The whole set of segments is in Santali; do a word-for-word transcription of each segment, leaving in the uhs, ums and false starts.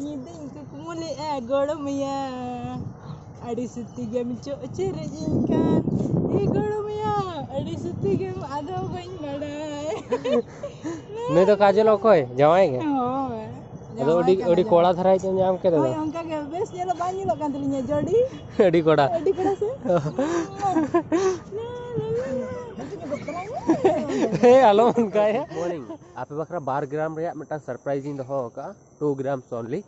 ᱧᱤᱫᱟᱹᱧ ᱠᱩᱠᱢᱩ ᱞᱮᱜᱼᱟ ᱜᱚᱲᱚᱢᱮᱭᱟ, ᱟᱹᱰᱤ ᱥᱩᱛᱤ ᱜᱮᱢ ᱪᱚᱜ ᱪᱮᱨᱮᱡ ᱤᱧ ᱠᱟᱱ᱾ ᱮ ᱜᱚᱲᱚᱢᱮᱭᱟ, ᱟᱹᱰᱤ ᱥᱩᱛᱤ ᱜᱮᱢ ᱟᱫᱚ ᱵᱟᱹᱧ ᱵᱟᱲᱟᱭ᱾ ᱱᱩᱭ ᱫᱚ ᱠᱟᱡᱚᱞ ᱚᱠᱚᱭ? ᱡᱟᱶᱟᱭ ᱜᱮ? ᱦᱳᱭ᱾ ᱟᱫᱚ ᱟᱹᱰᱤ ᱡᱟᱶᱟᱭ ᱟᱹᱰᱤ ᱠᱟᱱᱟ ᱠᱚᱲᱟ ᱡᱟᱶᱟᱭ᱾ ᱫᱷᱟᱨᱟ ᱧᱚᱜ ᱧᱟᱢ ᱠᱮᱫᱟ ᱦᱳᱭ, ᱫᱚ᱾ ᱚᱱᱠᱟ ᱜᱮ ᱵᱮᱥ ᱧᱮᱞᱚᱜ ᱵᱟᱝ ᱧᱮᱞᱚᱜ ᱠᱟᱱ ᱛᱟᱹᱞᱤᱧᱟ ᱡᱚᱰᱤ᱾ ᱟᱹᱰᱤ ᱠᱚᱲᱟ᱾ ᱟᱹᱰᱤ ᱠᱚᱲᱟ ᱥᱮ? ᱦᱮᱸ, ᱟᱞᱚᱢ ᱚᱱᱠᱟᱭᱟ᱾ Morning. ᱟᱯᱮ ᱵᱟᱠᱷᱨᱟ ᱵᱟᱨ ᱜᱨᱟᱢ ᱨᱮᱭᱟᱜ ᱢᱤᱫᱴᱟᱝ surprise ᱤᱧ ᱫᱚᱦᱚ ᱟᱠᱟᱫᱼᱟ, two grams only.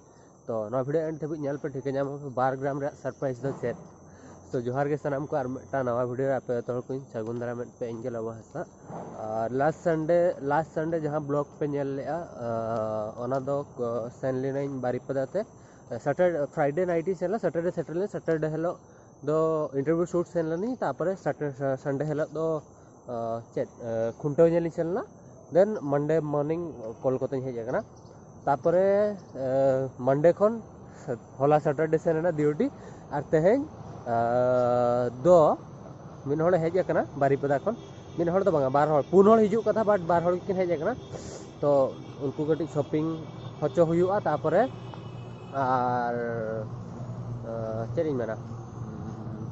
ᱛᱚ ᱱᱚᱣᱟ video end ᱫᱷᱟᱹᱵᱤᱡ ᱧᱮᱞ ᱯᱮ, ᱴᱷᱤᱠᱟᱹ ᱧᱟᱢ ᱟᱯᱮ ᱵᱟᱨ ᱜᱨᱟᱢ ᱨᱮᱭᱟᱜ surprise ᱫᱚ ᱪᱮᱫ᱾ ᱛᱚ ᱡᱚᱦᱟᱨ ᱜᱮ ᱥᱟᱱᱟᱢ ᱠᱚ, ᱟᱨ ᱢᱤᱫᱴᱟᱝ ᱱᱟᱣᱟ video ᱨᱮ ᱟᱯᱮ ᱡᱚᱛᱚ ᱦᱚᱲ ᱠᱚᱧ ᱥᱟᱹᱜᱩᱱ ᱫᱟᱨᱟᱢᱮᱫ ᱯᱮ, ᱤᱧ ᱜᱮ ᱞᱚᱵᱚ ᱦᱟᱸᱥᱫᱟ᱾ ᱟᱨ last Sunday, last Sunday ᱡᱟᱦᱟᱸ vlog ᱯᱮ ᱧᱮᱞ ᱞᱮᱜᱼᱟ, ᱟᱸ, ᱚᱱᱟ ᱫᱚ ᱠᱚ-, ᱥᱮᱱ ᱞᱤᱱᱟᱹᱧ ᱵᱟᱨᱤᱯᱟᱫᱟ ᱛᱮ᱾ Saturday, Friday night ᱤᱧ ᱥᱮᱱ ᱞᱮᱱᱟ, Saturday ᱥᱮᱴᱮᱨ ᱞᱮᱱᱟ, Saturday ᱦᱤᱞᱳᱜ ᱫᱚ interview shoot ᱥᱮᱱ ᱞᱮᱱᱟᱹᱧ, ᱛᱟᱨᱯᱚᱨᱮ Saturday, Sunday ᱦᱤᱞᱳᱜ ᱫᱚ, ᱟᱸ, ᱪᱮᱫ, ᱟᱸ, ᱠᱷᱩᱱᱴᱟᱹᱣ ᱧᱮᱞ ᱤᱧ ᱥᱮᱱ ᱞᱮᱱᱟ᱾ Then Monday morning ᱠᱚᱞᱠᱟᱛᱟᱧ ᱦᱮᱡ ᱟᱠᱟᱱᱟ᱾ ᱛᱟᱨᱯᱚᱨᱮ, ᱟᱸ, Monday ᱠᱷᱚᱱ ᱦᱚᱞᱟ Saturday ᱥᱮᱱ ᱞᱮᱱᱟ duty, ᱟᱨ ᱛᱮᱦᱮᱧ, ᱟᱸ, ᱫᱚ ᱢᱤᱫ ᱦᱚᱲᱮ ᱦᱮᱡ ᱟᱠᱟᱱᱟ ᱵᱟᱨᱤᱯᱟᱫᱟ ᱠᱷᱚᱱ᱾ ᱢᱤᱫ ᱦᱚᱲ ᱫᱚ ᱵᱟᱝᱟ, ᱵᱟᱨ ᱦᱚᱲ, ᱯᱩᱱ ᱦᱚᱲ ᱦᱤᱡᱩᱜ ᱠᱟᱛᱷᱟ, but ᱵᱟᱨ ᱦᱚᱲ ᱜᱮᱠᱤᱱ ᱦᱮᱡ ᱟᱠᱟᱱᱟ᱾ ᱛᱚ ᱩᱱᱠᱩ ᱠᱟᱹᱴᱤᱡ shopping ᱦᱚᱪᱚ ᱦᱩᱭᱩᱜᱼᱟ, ᱛᱟᱨᱯᱚᱨᱮ ᱟᱨ, ᱟᱸ, ᱪᱮᱫ ᱤᱧ ᱢᱮᱱᱟ,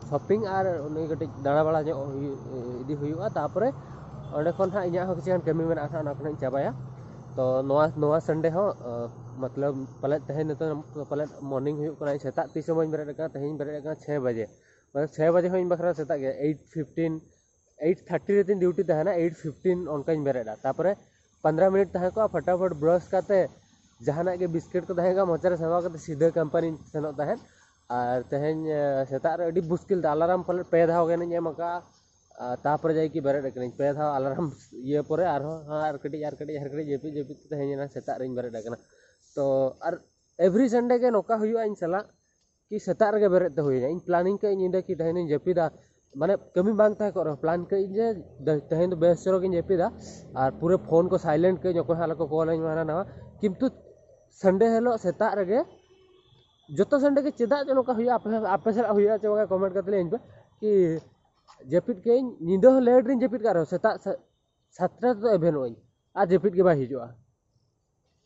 shopping ᱟᱨ ᱩᱱᱤ ᱠᱟᱹᱴᱤᱡ ᱫᱟᱬᱟ ᱵᱟᱲᱟ ᱧᱚᱜ ᱦᱩᱭᱩᱜ, ᱤᱫᱤ ᱦᱩᱭᱩᱜᱼᱟ᱾ ᱛᱟᱨᱯᱚᱨᱮ ᱚᱸᱰᱮ ᱠᱷᱚᱱ ᱦᱟᱸᱜ ᱤᱧᱟᱹᱜ ᱦᱚᱸ ᱠᱤᱪᱷᱩ ᱜᱟᱱ ᱠᱟᱹᱢᱤ ᱢᱮᱱᱟᱜᱼᱟ, ᱚᱱᱟ ᱠᱚ ᱦᱟᱸᱜ ᱤᱧ ᱪᱟᱵᱟᱭᱟ᱾ ᱛᱚ ᱱᱚᱣᱟ, ᱱᱚᱣᱟ Sunday ᱦᱚᱸ, ᱟᱸ, ᱢᱚᱛᱞᱚᱵ ᱯᱟᱞᱮᱫ ᱛᱮᱦᱮᱧ ᱱᱤᱛᱚᱜ ᱯᱟᱞᱮᱫ morning ᱦᱩᱭᱩᱜ ᱠᱟᱱᱟ, ᱥᱮᱛᱟᱜ ᱛᱤᱥ ᱦᱚᱸ ᱵᱟᱹᱧ ᱵᱮᱨᱮᱫ ᱟᱠᱟᱱᱟ, ᱛᱮᱦᱮᱧ ᱵᱮᱨᱮᱫ ᱟᱠᱟᱱᱟ ᱪᱷᱚᱭ ᱵᱟᱡᱮ᱾ ᱢᱟᱱᱮ ᱪᱷᱚᱭ ᱵᱟᱡᱮ ᱦᱚᱸ ᱤᱧ ᱵᱟᱠᱷᱨᱟ ᱥᱮᱛᱟᱜ ᱜᱮ, eight fifteen, eight thirty ᱨᱮ ᱛᱤᱧ duty ᱛᱟᱦᱮᱱᱟ, eight fifteen ᱚᱱᱠᱟᱧ ᱵᱮᱨᱮᱫᱼᱟ᱾ ᱛᱟᱨᱯᱚᱨᱮ ᱯᱚᱱᱫᱽᱨᱚ ᱢᱤᱱᱤᱴ ᱛᱟᱦᱮᱸ ᱠᱚᱜᱼᱟ, ᱯᱷᱟᱴᱟᱯᱷᱟᱴ brush ᱠᱟᱛᱮ ᱡᱟᱦᱟᱱᱟᱜ ᱜᱮ ᱵᱤᱥᱠᱤᱴ ᱠᱚ ᱛᱟᱦᱮᱸ ᱠᱚᱜᱼᱟ ᱢᱚᱪᱟ ᱨᱮ ᱥᱟᱢᱵᱟᱣ ᱠᱟᱛᱮ ᱥᱤᱫᱷᱟᱹ ᱠᱳᱢᱯᱟᱱᱤᱧ ᱥᱮᱱᱚᱜ ᱛᱟᱦᱮᱸᱫ᱾ ᱟᱨ ᱛᱮᱦᱮᱧ, ᱮ, ᱥᱮᱛᱟᱜ ᱨᱮ ᱟᱹᱰᱤ ᱢᱩᱥᱠᱤᱞ ᱛᱮ alarm ᱯᱟᱞᱮᱫ ᱯᱮ ᱫᱷᱟᱣ ᱜᱟᱱᱤᱧ ᱮᱢ ᱟᱠᱟᱫᱼᱟ᱾ ᱟᱨ ᱛᱟᱨᱯᱚᱨᱮ ᱡᱟᱭ ᱠᱤ ᱵᱮᱨᱮᱫ ᱟᱠᱟᱱᱟᱹᱧ ᱯᱮ ᱫᱷᱟᱣ alarm ᱤᱭᱟᱹ ᱯᱚᱨᱮ ᱟᱨᱦᱚᱸ, ᱦᱮᱸ, ᱟᱨ ᱠᱟᱹᱴᱤᱡ, ᱟᱨ ᱠᱟᱹᱴᱤᱡ, ᱟᱨ ᱠᱟᱹᱴᱤᱡ ᱡᱟᱹᱯᱤᱫ, ᱡᱟᱹᱯᱤᱫ ᱛᱮ ᱛᱮᱦᱮᱧ ᱮᱱᱟ ᱥᱮᱛᱟᱜ ᱨᱤᱧ ᱵᱮᱨᱮᱫ ᱟᱠᱟᱱᱟ᱾ ᱛᱚ ᱟᱨ every Sunday ᱜᱮ ᱱᱚᱝᱠᱟ ᱦᱩᱭᱩᱜᱼᱟ ᱤᱧ ᱥᱟᱞᱟᱜ, ᱠᱤ ᱥᱮᱛᱟᱜ ᱨᱮᱜᱮ ᱵᱮᱨᱮᱫ ᱛᱮ ᱦᱩᱭᱱᱟ᱾ ᱤᱧ planning ᱠᱟᱜ ᱟᱹᱧ ᱧᱤᱫᱟᱹ ᱠᱤ ᱛᱮᱦᱮᱧ ᱫᱚᱧ ᱡᱟᱹᱯᱤᱫᱟ, ᱢᱟᱱᱮ ᱠᱟᱹᱢᱤ ᱵᱟᱝ ᱛᱟᱦᱮᱸ ᱠᱚᱜ ᱨᱮᱦᱚᱸ plan ᱠᱟᱜ ᱟᱹᱧ ᱡᱮ ᱫᱮ-, ᱛᱮᱦᱮᱧ ᱫᱚ ᱵᱮᱥ ᱪᱚᱨᱚᱠ ᱤᱧ ᱡᱟᱹᱯᱤᱫᱟ ᱟᱨ ᱯᱩᱨᱟᱹ phone ᱠᱚ silent ᱠᱟᱜ ᱟᱹᱧ, ᱚᱠᱚᱭ ᱦᱚᱸ ᱟᱞᱚ ᱠᱚ call ᱟᱹᱧ ᱢᱟ ᱦᱟᱱᱟ ᱱᱟᱣᱟ᱾ ᱠᱤᱱᱛᱩ Sunday ᱦᱤᱞᱳᱜ ᱥᱮᱛᱟᱜ ᱨᱮᱜᱮ, ᱡᱚᱛᱚ Sunday ᱜᱮ ᱪᱮᱫᱟᱜ ᱪᱚ ᱱᱚᱝᱠᱟ ᱦᱩᱭᱩᱜᱼᱟ, ᱟᱯᱮ, ᱟᱯᱮ ᱥᱮᱫ ᱦᱩᱭᱩᱜᱼᱟ ᱪᱮ ᱵᱟᱝᱟ comment ᱠᱟᱛᱮ ᱞᱟᱹᱭ ᱟᱹᱧ ᱯᱮ ᱠᱤ ᱡᱟᱹᱯᱤᱫ ᱠᱟᱜ ᱟᱹᱧ, ᱧᱤᱫᱟᱹ ᱦᱚᱸ late ᱨᱤᱧ ᱡᱟᱹᱯᱤᱫ ᱠᱟᱜ ᱨᱮᱦᱚᱸ ᱥᱮᱛᱟᱜ ᱥᱟ-, ᱥᱟᱛᱴᱟ ᱨᱮᱫᱚ ᱮᱵᱷᱮᱱᱚᱜ ᱟᱹᱧ ᱟᱨ ᱡᱟᱹᱯᱤᱫ ᱜᱮ ᱵᱟᱭ ᱦᱤᱡᱩᱜᱼᱟ᱾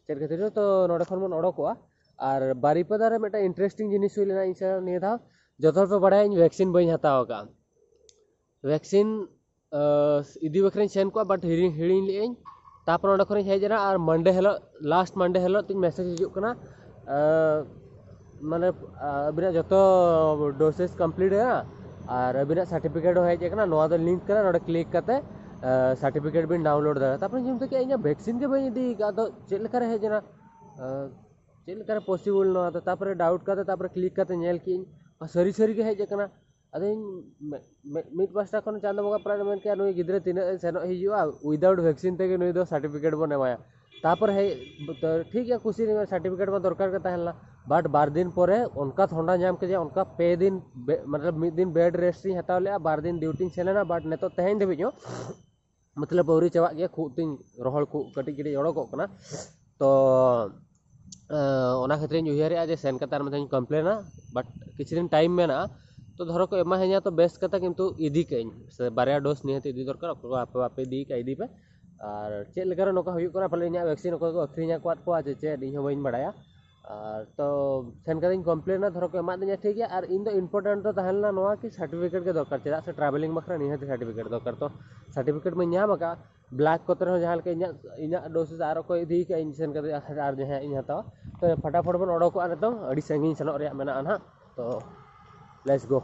ᱪᱮᱫ ᱠᱷᱟᱹᱛᱤᱨ ᱪᱚ ᱛᱚ ᱱᱚᱰᱮ ᱠᱷᱚᱱ ᱵᱚᱱ ᱚᱰᱚᱠᱚᱜᱼᱟ᱾ ᱟᱨ ᱵᱟᱨᱤᱯᱟᱫᱟ ᱨᱮ ᱢᱤᱫᱴᱟᱝ ᱤᱱᱴᱟᱨᱮᱥᱴᱤᱝ ᱡᱤᱱᱤᱥ ᱦᱩᱭ ᱞᱮᱱᱟ ᱤᱧ ᱥᱟᱶ ᱱᱤᱭᱟᱹ ᱫᱷᱟᱣ᱾ ᱡᱚᱛᱚ ᱦᱚᱲ ᱯᱮ ᱵᱟᱲᱟᱭᱟ ᱤᱧ ᱵᱷᱮᱠᱥᱤᱱ ᱵᱟᱹᱧ ᱦᱟᱛᱟᱣ ᱟᱠᱟᱫᱼᱟ᱾ ᱵᱷᱮᱠᱥᱤᱱ ᱤᱫᱤ ᱵᱟᱠᱷᱨᱟᱧ ᱥᱮᱱ ᱠᱚᱜᱼᱟ, ᱵᱟᱴ ᱦᱤᱲᱤᱧ ᱦᱤᱲᱤᱧ ᱞᱮᱫᱟᱹᱧ᱾ ᱛᱟᱨᱯᱚᱨ ᱚᱸᱰᱮ ᱠᱷᱚᱱᱤᱧ ᱦᱮᱡ ᱮᱱᱟ, ᱟᱨ ᱢᱟᱱᱰᱮ ᱦᱤᱞᱳᱜ, ᱞᱟᱥᱴ ᱢᱟᱱᱰᱮ ᱦᱤᱞᱳᱜ ᱛᱤᱧ ᱢᱮᱥᱮᱡᱽ ᱦᱤᱡᱩᱜ ᱠᱟᱱᱟ, ᱟᱸ, ᱢᱟᱱᱮ, ᱟᱹᱵᱤᱱᱟᱜ ᱡᱚᱛᱚ ᱰᱳᱥᱮᱥ ᱠᱚᱢᱯᱞᱤᱴ ᱮᱱᱟ, ᱟᱨ ᱟᱹᱵᱤᱱᱟᱜ ᱥᱟᱨᱴᱤᱯᱷᱤᱠᱮᱴ ᱦᱚᱸ ᱦᱮᱡ ᱟᱠᱟᱱᱟ, ᱱᱚᱣᱟ ᱫᱚ ᱞᱤᱝᱠ ᱠᱟᱱᱟ, ᱱᱚᱰᱮ ᱠᱞᱤᱠ ᱠᱟᱛᱮ ᱥᱟᱨᱴᱤᱯᱷᱤᱠᱮᱴ ᱵᱤᱱ ᱰᱟᱣᱩᱱᱞᱳᱰ ᱫᱟᱲᱮᱭᱟᱜᱼᱟ᱾ ᱛᱟᱨᱯᱚᱨᱮ ᱧᱮᱞ ᱠᱮᱫᱟ ᱤᱧᱟᱹᱜ ᱵᱷᱮᱠᱥᱤᱱ ᱜᱮ ᱵᱟᱹᱧ ᱤᱫᱤ ᱟᱠᱟᱫ, ᱟᱫᱚ ᱪᱮᱫ ᱞᱮᱠᱟᱨᱮ ᱦᱮᱡ ᱮᱱᱟ? ᱟᱸ, ᱪᱮᱫ ᱞᱮᱠᱟᱨᱮ ᱯᱚᱥᱤᱵᱚᱞ ᱱᱚᱣᱟ ᱫᱚ? ᱛᱟᱨᱯᱚᱨᱮ ᱰᱟᱣᱩᱴ ᱠᱟᱛᱮ ᱛᱟᱨᱯᱚᱨᱮ ᱠᱞᱤᱠ ᱠᱟᱛᱮ ᱧᱮᱞ ᱠᱮᱫᱟᱹᱧ, ᱟᱨ ᱥᱟᱹᱨᱤ ᱥᱟᱹᱨᱤ ᱜᱮ ᱦᱮᱡ ᱟᱠᱟᱱᱟ᱾ ᱟᱫᱚ ᱤᱧ ᱢᱮ-, ᱢᱮ-, ᱢᱤᱫ ᱯᱟᱥᱴᱟ ᱠᱷᱚᱱ ᱪᱟᱸᱫᱚ ᱵᱚᱸᱜᱟ ᱯᱨᱟᱭ ᱢᱮᱱ ᱠᱮᱫᱟ, ᱱᱩᱭ ᱜᱤᱫᱽᱨᱟᱹ ᱛᱤᱱᱟᱹᱜ ᱮ ᱥᱮᱱᱚᱜ ᱦᱤᱡᱩᱜᱼᱟ ᱩᱭᱫᱟᱣᱩᱴ ᱵᱷᱮᱠᱥᱤᱱ ᱛᱮᱜᱮ ᱱᱩᱭ ᱫᱚ ᱥᱟᱨᱴᱤᱯᱷᱤᱠᱮᱴ ᱵᱚᱱ ᱮᱢᱟᱭᱟ᱾ ᱛᱟᱨᱯᱚᱨᱮ ᱦᱮᱡ ᱛᱚ ᱴᱷᱤᱠ ᱜᱮᱭᱟ, ᱠᱩᱥᱤ ᱨᱮᱱᱟᱜ ᱥᱟᱨᱴᱤᱯᱷᱤᱠᱮᱴ ᱢᱟ ᱫᱚᱨᱠᱟᱨ ᱜᱮ ᱛᱟᱦᱮᱸ ᱞᱮᱱᱟ, ᱵᱟᱴ ᱵᱟᱨ ᱫᱤᱱ ᱯᱚᱨᱮ ᱚᱱᱠᱟ ᱴᱷᱚᱱᱰᱟ ᱧᱟᱢ ᱠᱮᱫᱮᱭᱟ, ᱚᱱᱠᱟ ᱯᱮ ᱫᱤᱱ ᱵᱮ-, ᱢᱚᱛᱞᱚᱵ ᱢᱤᱫ ᱫᱤᱱ ᱵᱮᱰ ᱨᱮᱥᱴ ᱤᱧ ᱦᱟᱛᱟᱣ ᱞᱮᱫᱼᱟ, ᱵᱟᱨ ᱫᱤᱱ ᱰᱤᱭᱩᱴᱤᱧ ᱥᱮᱱ ᱞᱮᱱᱟ, ᱵᱟᱴ ᱱᱤᱛᱚᱜ ᱛᱮᱦᱮᱧ ᱫᱷᱟᱹᱵᱤᱡ ᱦᱚᱸ ᱢᱚᱛᱞᱚᱵ ᱟᱹᱣᱨᱤ ᱪᱟᱵᱟᱜ ᱜᱮᱭᱟ, ᱠᱷᱩᱜ ᱛᱤᱧ ᱨᱚᱦᱚᱲ ᱠᱷᱩᱜ ᱠᱟᱹᱴᱤᱡ ᱠᱟᱹᱴᱤᱡ ᱚᱰᱚᱠᱚᱜ ᱠᱟᱱᱟ᱾ ᱛᱚ ᱚᱱᱟ ᱠᱷᱟᱹᱛᱤᱨ ᱤᱧ ᱩᱭᱦᱟᱹᱨᱮᱜᱼᱟ ᱡᱮ ᱥᱮᱱ ᱠᱟᱛᱮ ᱟᱨ ᱢᱤᱫ ᱫᱷᱟᱣ ᱤᱧ ᱠᱚᱢᱯᱞᱮᱱᱟ, ᱵᱟᱴ ᱠᱤᱪᱷᱩ ᱫᱤᱱ ᱴᱟᱭᱤᱢ ᱢᱮᱱᱟᱜᱼᱟ᱾ ᱛᱚ ᱫᱷᱚᱨᱚ ᱠᱚ ᱮᱢᱟ ᱦᱟᱹᱧᱟ ᱛᱚ ᱵᱮᱥ ᱠᱟᱛᱷᱟ, ᱠᱤᱱᱛᱩ ᱤᱫᱤ ᱠᱟᱜ ᱟᱹᱧ ᱥᱮ ᱵᱟᱨᱭᱟ ᱰᱳᱡᱽ ᱱᱤᱦᱟᱹᱛ ᱤᱫᱤ ᱫᱚᱨᱠᱟᱨ᱾ ᱚᱠᱚᱭ ᱠᱚ ᱟᱯᱮ ᱵᱟᱯᱮ ᱤᱫᱤ ᱠᱟᱜᱼᱟ ᱤᱫᱤ ᱯᱮ᱾ ᱟᱨ ᱪᱮᱫ ᱞᱮᱠᱟᱨᱮ ᱱᱚᱝᱠᱟ ᱦᱩᱭᱩᱜ ᱠᱟᱱᱟ, ᱯᱟᱞᱮ ᱤᱧᱟᱹᱜ ᱵᱷᱮᱠᱥᱤᱱ ᱚᱠᱚᱭ ᱠᱚ ᱟᱹᱠᱷᱨᱤᱧ ᱟᱠᱟᱫ ᱠᱚᱣᱟ ᱪᱮ ᱪᱮᱫ, ᱤᱧ ᱦᱚᱸ ᱵᱟᱹᱧ ᱵᱟᱲᱟᱭᱟ᱾ ᱟᱨ ᱛᱚ ᱥᱮᱱ ᱠᱟᱛᱮᱧ ᱠᱚᱢᱯᱞᱮᱱᱟ, ᱫᱷᱚᱨᱚ ᱠᱚ ᱮᱢᱟᱫᱤᱧᱟ, ᱴᱷᱤᱠ ᱜᱮᱭᱟ᱾ ᱟᱨ ᱤᱧ ᱫᱚ ᱤᱢᱯᱚᱨᱴᱮᱱᱴ ᱫᱚ ᱛᱟᱦᱮᱸ ᱞᱮᱱᱟ ᱱᱚᱣᱟ ᱠᱤ ᱥᱟᱨᱴᱤᱯᱷᱤᱠᱮᱴ ᱜᱮ ᱫᱚᱨᱠᱟᱨ, ᱪᱮᱫᱟᱜ ᱥᱮ ᱴᱨᱟᱵᱷᱮᱞᱤᱝ ᱵᱟᱠᱷᱨᱟ ᱱᱤᱦᱟᱹᱛ ᱥᱟᱨᱴᱤᱯᱷᱤᱠᱮᱴ ᱫᱚᱨᱠᱟᱨ᱾ ᱛᱚ ᱥᱟᱨᱴᱤᱯᱷᱤᱠᱮᱴ ᱢᱟᱧ ᱧᱟᱢ ᱟᱠᱟᱫ, ᱵᱞᱮᱠ ᱠᱚᱛᱮ ᱨᱮᱦᱚᱸ ᱡᱟᱦᱟᱸ ᱞᱮᱠᱟ ᱤᱧᱟᱹᱜ, ᱤᱧᱟᱹᱜ ᱰᱳᱡᱽ ᱟᱨ ᱚᱠᱚᱭ ᱤᱫᱤ ᱠᱟᱜᱼᱟ, ᱤᱧ ᱥᱮᱱ ᱠᱟᱛᱮ ᱟᱨ ᱡᱟᱦᱟᱸᱭᱟᱜ ᱤᱧ ᱦᱟᱛᱟᱣᱟ᱾ ᱛᱚ ᱯᱷᱟᱴᱟᱯᱷᱟᱴ ᱵᱚᱱ ᱚᱰᱚᱠᱚᱜᱼᱟ ᱱᱤᱛᱚᱝ, ᱟᱹᱰᱤ ᱥᱟᱺᱜᱤᱧ ᱥᱮᱱᱚᱜ ᱨᱮᱭᱟᱜ ᱢᱮᱱᱟᱜᱼᱟ ᱱᱟᱦᱟᱜ᱾ ᱛᱚ let's go.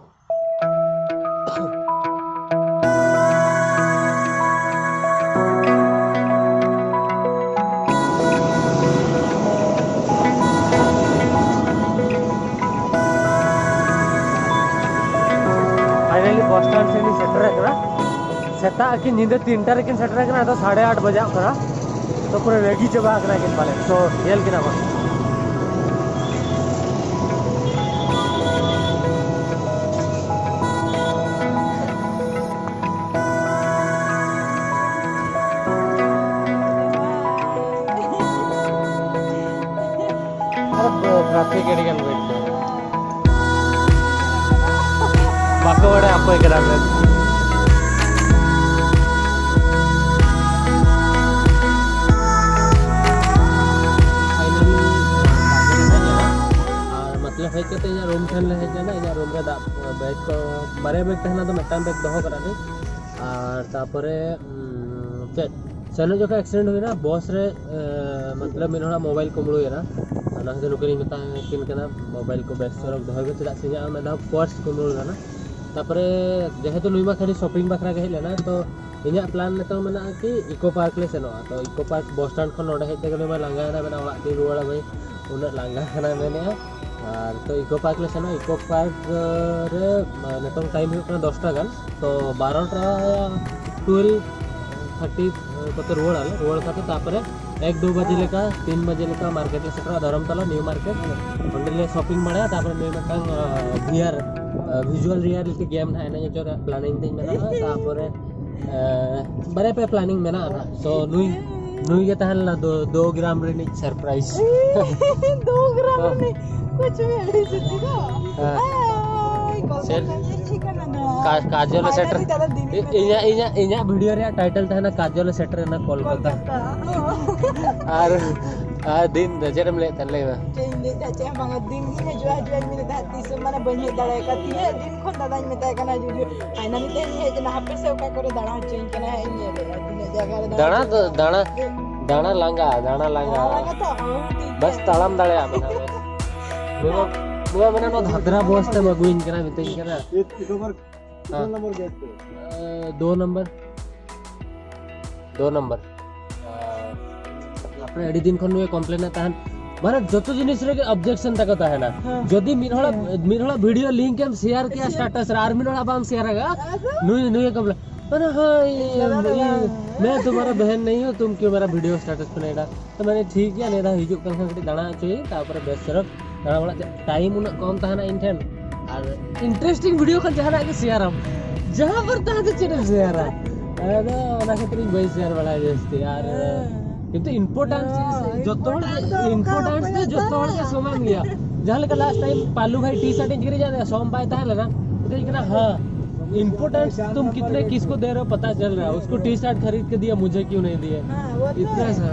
Finally Bose stand ᱥᱮᱫ ᱞᱤᱧ ᱥᱮᱴᱮᱨ ᱟᱠᱟᱱᱟ᱾ ᱥᱮᱛᱟᱜ ᱟᱹᱠᱤᱱ ᱧᱤᱫᱟᱹ ᱛᱤᱱᱴᱟ ᱨᱮᱠᱤᱱ ᱥᱮᱴᱮᱨ ᱟᱠᱟᱱᱟ, ᱟᱫᱚ ᱥᱟᱲᱮ ᱟᱴ ᱵᱟᱡᱟᱜ ᱠᱟᱱᱟ᱾ ᱛᱚ ᱯᱩᱨᱟᱹ ᱨᱟᱹᱜᱤ ᱪᱟᱵᱟ ᱟᱠᱟᱱᱟ ᱠᱤᱱ ᱯᱟᱞᱮ᱾ ᱛᱚ ᱧᱮᱞ ᱠᱤᱱᱟ ᱵᱚᱱ᱾ ᱟᱨ ᱴᱨᱟᱯᱷᱤᱠ ᱟᱹᱰᱤ ᱜᱟᱱ ᱵᱟᱹᱲᱛᱤ᱾ ᱵᱟᱠᱚ ᱵᱟᱲᱟᱭᱟ ᱚᱠᱚᱭ ᱠᱟᱱᱟ ᱢᱮᱱᱛᱮ᱾ ᱦᱮᱡ ᱠᱟᱛᱮ ᱤᱧᱟᱹᱜ ᱨᱩᱢ ᱴᱷᱮᱱ ᱞᱮ ᱦᱮᱡ ᱞᱮᱱᱟ᱾ ᱤᱧᱟᱹᱜ ᱨᱩᱢ ᱨᱮ ᱫᱟᱜ ᱵᱮᱜᱽ ᱠᱚ, ᱵᱟᱨᱭᱟ ᱵᱮᱜᱽ ᱛᱟᱦᱮᱱᱟ, ᱫᱚ ᱢᱤᱫᱴᱟᱝ ᱵᱮᱜᱽ ᱫᱚᱦᱚ ᱠᱟᱫᱟ ᱞᱤᱧ᱾ ᱟᱨ ᱛᱟᱯᱚᱨᱮ ᱩᱸ, ᱪᱮᱫ, ᱥᱮᱱᱚᱜ ᱡᱚᱠᱷᱚᱱ ᱮᱠᱥᱤᱰᱮᱱᱴ ᱦᱩᱭᱱᱟ, ᱵᱚᱥ ᱨᱮ ᱮ, ᱢᱚᱛᱞᱚᱵ ᱢᱤᱫ ᱦᱚᱲᱟᱜ ᱢᱳᱵᱟᱭᱤᱞ ᱠᱩᱢᱵᱽᱲᱩᱭᱮᱱᱟ᱾ ᱚᱱᱟ ᱠᱷᱟᱹᱛᱤᱨ ᱱᱩᱠᱤᱱ ᱤᱧ ᱢᱮᱛᱟ ᱠᱤᱱ ᱠᱟᱱᱟ ᱢᱳᱵᱟᱭᱤᱞ ᱠᱚ ᱵᱮᱥ ᱪᱮᱦᱨᱟ ᱫᱚᱦᱚᱭ ᱯᱮ, ᱪᱮᱫᱟᱜ ᱥᱮ ᱤᱧᱟᱹᱜ ᱢᱤᱫ ᱫᱷᱟᱣ ᱯᱟᱨᱥ ᱠᱩᱢᱵᱽᱲᱩ ᱞᱮᱱᱟ᱾ ᱛᱟᱯᱚᱨᱮ ᱡᱮᱦᱮᱛᱩ ᱱᱩᱭ ᱢᱟ ᱠᱷᱟᱹᱞᱤ ᱥᱚᱯᱤᱝ ᱵᱟᱠᱷᱨᱟ ᱜᱮ ᱦᱮᱡ ᱞᱮᱱᱟ, ᱛᱚ ᱤᱧᱟᱹᱜ ᱯᱞᱟᱱ ᱱᱤᱛᱚᱝ ᱢᱮᱱᱟᱜᱼᱟ ᱠᱤ ᱤᱠᱳ ᱯᱟᱨᱠ ᱞᱮ ᱥᱮᱱᱚᱜᱼᱟ᱾ ᱛᱚ ᱤᱠᱳ ᱯᱟᱨᱠ ᱵᱚᱥ ᱥᱴᱮᱱᱰ ᱠᱷᱚᱱ ᱱᱚᱰᱮ ᱦᱮᱡ ᱛᱮᱜᱮ ᱱᱩᱭ ᱢᱟ ᱞᱟᱸᱜᱟ ᱮᱱᱟ, ᱢᱮᱱᱟ ᱚᱲᱟᱜ ᱛᱤᱧ ᱨᱩᱣᱟᱹᱲᱟ ᱵᱷᱟᱹᱭ, ᱩᱱᱟᱹᱜ ᱞᱟᱸᱜᱟ ᱠᱟᱱᱟ ᱢᱮᱱᱮᱫᱼᱟ᱾ ᱟᱨ ᱛᱚ ᱤᱠᱳ ᱯᱟᱨᱠ ᱞᱮ ᱥᱮᱱᱚᱜᱼᱟ᱾ ᱤᱠᱳ ᱯᱟᱨᱠ ᱨᱮ ᱱᱤᱛᱚᱝ ᱴᱟᱭᱤᱢ ᱦᱩᱭᱩᱜ ᱠᱟᱱᱟ ᱫᱚᱥᱴᱟ ᱜᱟᱱ, ᱛᱚ ᱵᱟᱨᱚᱴᱟ ᱴᱩᱭᱮᱞᱵᱷ ᱛᱷᱟᱨᱴᱤ ᱠᱚᱛᱮ ᱨᱩᱣᱟᱹᱲ ᱟᱞᱮ᱾ ᱨᱩᱣᱟᱹᱲ ᱠᱟᱛᱮ ᱛᱟᱯᱚᱨᱮ ᱮᱠ ᱫᱩ ᱵᱟᱡᱮ ᱞᱮᱠᱟ, ᱛᱤᱱ ᱵᱟᱡᱮ ᱞᱮᱠᱟ ᱢᱟᱨᱠᱮᱴ ᱞᱮ ᱥᱮᱴᱮᱨᱚᱜᱼᱟ, ᱫᱷᱚᱨᱚᱢᱛᱚᱞᱟ ᱱᱤᱭᱩ ᱢᱟᱨᱠᱮᱴ᱾ ᱚᱸᱰᱮ ᱞᱮ ᱥᱚᱯᱤᱝ ᱵᱟᱲᱟᱭᱟ᱾ ᱛᱟᱯᱚᱨᱮ ᱱᱩᱭ ᱢᱤᱫᱴᱟᱝ ᱵᱷᱤᱭᱟᱨ ᱵᱷᱤᱡᱩᱣᱟᱞ ᱨᱤᱭᱟᱞᱤᱴᱤ ᱜᱮᱢ ᱱᱟᱦᱟᱜ ᱮᱱᱮᱡ ᱦᱚᱪᱚ ᱨᱮᱭᱟᱜ ᱯᱞᱟᱱᱤᱝ ᱛᱤᱧ ᱢᱮᱱᱟᱜᱼᱟ᱾ ᱛᱟᱯᱚᱨᱮ ᱮ, ᱵᱟᱨᱭᱟ ᱯᱮ ᱯᱞᱟᱱᱤᱝ ᱢᱮᱱᱟᱜᱼᱟ ᱱᱟᱦᱟᱜ᱾ ᱛᱚ ᱱᱩᱭ ᱱᱩᱭ ᱜᱮ ᱛᱟᱦᱮᱸ ᱞᱮᱱᱟ ᱫᱳ, ᱫᱳ ᱜᱨᱟᱢ ᱨᱤᱱᱤᱡ ᱥᱟᱨᱯᱨᱟᱭᱤᱡᱽ᱾ ᱫᱳ ᱜᱨᱟᱢ ᱨᱤᱱᱤᱡ ᱠᱩᱪ ᱵᱷᱤ ᱞᱟᱹᱭ ᱥᱚᱛᱤ ᱫᱚ᱾ ᱦᱮᱸ᱾ ᱟᱭ, ᱠᱳᱞᱠᱟᱛᱟ ᱥᱮᱴ-, ᱨᱤᱱᱤᱡ ᱴᱷᱤᱠᱟᱹᱱᱟ ᱫᱚ᱾ ᱠᱟ-, ᱠᱟᱡᱚᱞ ᱮ ᱥᱮᱴᱮᱨ-, ᱯᱷᱟᱭᱱᱟᱞᱤ ᱫᱟᱫᱟ ᱫᱤᱞᱤ ᱤ-, ᱢᱮᱱᱟᱭᱟ᱾ ᱤᱧᱟᱹᱜ, ᱤᱧᱟᱹᱜ, ᱤᱧᱟᱹᱜ ᱵᱷᱤᱰᱤᱭᱳ ᱨᱮᱭᱟᱜ ᱴᱟᱭᱴᱮᱞ ᱛᱟᱦᱮᱱᱟ ᱠᱟᱡᱚᱞ ᱮ ᱥᱮᱴᱮᱨ ᱮᱱᱟ ᱠᱳᱞᱠᱟᱛᱟ᱾ ᱠᱳᱞᱠᱟᱛᱟ᱾ ᱟᱨ, ᱟᱨ ᱫᱤᱱ ᱫᱚ ᱪᱮᱫ ᱮᱢ ᱞᱟᱹᱭᱮᱫ ᱛᱟᱦᱮᱱ? ᱞᱟᱹᱭ ᱢᱮ᱾ ᱪᱮᱫ ᱤᱧ ᱞᱟᱹᱭᱮᱫ ᱛᱟᱦᱮᱸᱫ, ᱪᱮᱫ ᱦᱚᱸ ᱵᱟᱝᱟ᱾ ᱫᱤᱱ ᱜᱤᱧ ᱦᱤᱡᱩᱜᱼᱟ, ᱦᱤᱡᱩᱜᱼᱟ, ᱤᱧ ᱢᱮᱱᱮᱫ ᱛᱟᱦᱮᱸᱫ, ᱛᱤᱥ ᱦᱚᱸ ᱢᱟᱱᱮ ᱵᱟᱹᱧ ᱦᱮᱡ ᱫᱟᱲᱮ ᱟᱠᱟᱫ᱾ ᱛᱤᱱᱟᱹᱜ ᱫᱤᱱ ᱠᱷᱚᱱ ᱫᱟᱫᱟᱧ ᱢᱮᱛᱟᱭ ᱠᱟᱱᱟ, ᱦᱤᱡᱩᱜ, ᱦᱤᱡᱩᱜ᱾ ᱯᱷᱟᱭᱱᱟᱞᱤ ᱛᱮᱦᱮᱧ ᱦᱮᱡ ᱮᱱᱟ, ᱦᱟᱯᱮ ᱥᱮ ᱚᱠᱟ ᱠᱚᱨᱮ ᱫᱟᱬᱟ ᱦᱚᱪᱚᱧ ᱠᱟᱱᱟ, ᱦᱮᱸ, ᱤᱧ ᱧᱮᱞᱮᱫᱼᱟ ᱛᱤᱱᱟᱹᱜ ᱡᱟᱭᱜᱟ ᱨᱮ ᱫᱟᱬᱟ ᱫᱟᱬᱟ ᱫᱚ, ᱦᱚᱪᱚᱧ ᱠᱟᱱᱟ᱾ ᱫᱟᱬᱟ, ᱫᱟᱬᱟ ᱞᱟᱸᱜᱟ, ᱫᱟᱬᱟ ᱞᱟᱸᱜᱟ᱾ ᱫᱟᱬᱟ ᱞᱟᱸᱜᱟ ᱛᱚ, ᱦᱚᱸ, ᱴᱷᱤᱠ ᱵᱟᱥ ᱜᱮᱭᱟ᱾ ᱛᱟᱲᱟᱢ ᱫᱟᱲᱮᱭᱟᱜ ᱢᱮ ᱱᱟᱦᱟᱜ ᱵᱟᱥ᱾ ᱱᱩᱭ ᱢᱟ, ᱱᱩᱭ ᱢᱟ ᱢᱮᱱᱟ ᱱᱚᱣᱟ ᱫᱷᱟᱫᱨᱟ ᱵᱚᱥ ᱛᱮᱢ ᱟᱹᱜᱩᱧ ᱠᱟᱱᱟ ᱢᱤᱛᱟᱹᱧ ᱠᱟᱱᱟ᱾ ᱦᱮᱸ᱾ ᱫᱩ ᱱᱚᱢᱵᱚᱨ ᱜᱮᱴ ᱯᱮ᱾ ᱮ, ᱫᱩ ᱱᱚᱢᱵᱚᱨ᱾ ᱫᱩ ᱱᱚᱢᱵᱚᱨ᱾ ᱟᱯᱮ ᱟᱹᱰᱤ ᱫᱤᱱ ᱠᱷᱚᱱ ᱱᱩᱭ ᱠᱚᱢᱯᱞᱮᱱ ᱮᱫ ᱛᱟᱦᱮᱱ, ᱢᱟᱱᱮ ᱡᱚᱛᱚ ᱡᱤᱱᱤᱥ ᱨᱮᱜᱮ ᱚᱵᱡᱮᱠᱥᱚᱱ ᱛᱟᱠᱚ ᱛᱟᱦᱮᱱᱟ᱾ ᱦᱮᱸ᱾ ᱡᱩᱫᱤ ᱢᱤᱫ ᱦᱚᱲᱟᱜ, ᱦᱮᱸ᱾ ᱢᱤᱫ ᱦᱚᱲᱟᱜ ᱵᱷᱤᱰᱤᱭᱳ ᱞᱤᱝᱠ ᱮᱢ ᱥᱮᱭᱟᱨ ᱠᱮᱭᱟ ᱥᱮᱭᱟᱨ᱾ ᱥᱴᱮᱴᱟᱥ ᱨᱮ, ᱟᱨ ᱢᱤᱫ ᱦᱚᱲᱟᱜ ᱵᱟᱢ ᱥᱮᱭᱟᱨ ᱟᱠᱟᱫᱼᱟ, ᱟᱫᱚ? ᱱᱩᱭ, ᱱᱩᱭ ᱠᱚᱢᱯᱞᱮᱱ, ᱢᱟᱱᱮ, ᱦᱳᱭ, ᱤᱧ ᱫᱟᱫᱟ ᱫᱚ ᱤᱭᱟᱹ, ᱵᱟᱝ᱾ मैं तुम्हारा बहन नहीं हूँ, तुम क्यों मेरा वीडियो स्टेटस पे नहीं डाल? ᱛᱚ ᱢᱟᱱᱮ ᱴᱷᱤᱠ ᱜᱮᱭᱟ, ᱱᱤᱭᱟᱹ ᱫᱷᱟᱣ ᱦᱤᱡᱩᱜ ᱠᱟᱱ ᱠᱷᱟᱱ ᱠᱟᱹᱴᱤᱡ ᱫᱟᱬᱟ ᱦᱚᱪᱚᱭ, ᱛᱟᱨᱯᱚᱨᱮ ᱵᱮᱥ ᱪᱮᱦᱨᱟ ᱫᱟᱬᱟ ᱵᱟᱲᱟ ᱪᱮᱫ ᱴᱟᱭᱤᱢ ᱩᱱᱟᱹᱜ ᱠᱚᱢ ᱛᱟᱦᱮᱱᱟ ᱤᱧ ᱴᱷᱮᱱ᱾ ᱟᱨ ᱤᱱᱴᱟᱨᱮᱥᱴᱤᱝ ᱵᱷᱤᱰᱤᱭᱳ ᱠᱷᱟᱱ ᱡᱟᱦᱟᱱᱟᱜ ᱜᱮ ᱥᱮᱭᱟᱨᱟᱢ, ᱡᱟᱦᱟᱸ ᱯᱟᱨ ᱛᱟᱦᱮᱸ ᱫᱚ ᱪᱮᱫ ᱮᱢ ᱥᱮᱭᱟᱨᱟ? ᱟᱫᱚ ᱚᱱᱟ ᱠᱷᱟᱹᱛᱤᱨ ᱤᱧ ᱵᱟᱹᱧ ᱥᱮᱭᱟᱨ ᱵᱟᱲᱟᱭᱟ ᱡᱟᱹᱥᱛᱤ᱾ ᱟᱨ ᱦᱮᱸ᱾ ᱠᱤᱱᱛᱩ ᱤᱢᱯᱚᱨᱴᱮᱱᱥ ᱦᱮᱸ, ᱡᱚᱛᱚ ᱦᱚᱲ, ᱤᱢᱯᱚᱨᱴᱮᱱᱥ ᱫᱚ ᱚᱠᱟ ᱤᱢᱯᱚᱨᱴᱮᱱᱥ ᱫᱚ ᱚᱠᱚᱭᱟᱜ ᱡᱚᱛᱚ ᱦᱚᱲ ᱜᱮ ᱵᱟᱝ? ᱥᱚᱢᱟᱱ ᱜᱮᱭᱟ᱾ ᱡᱟᱦᱟᱸ ᱞᱮᱠᱟ ᱞᱟᱥᱴ ᱴᱟᱭᱤᱢ ᱯᱟᱞᱩ ᱵᱷᱟᱭ ᱴᱤ ᱥᱟᱨᱴ ᱤᱧ ᱠᱤᱨᱤᱧ ᱟᱫᱮᱭᱟ, ᱥᱚᱢ ᱵᱟᱭ ᱛᱟᱦᱮᱸ ᱞᱮᱱᱟ, ᱢᱮᱛᱟᱹᱧ ᱠᱟᱱᱟ, ᱦᱮᱸ, इम्पोर्टेंस तुम कितने किसको दे रहे हो पता चल रहा है, उसको टी शर्ट खरीद के दिया, मुझे क्यों नहीं दिए? हाँ, वो तो इतना है। सा।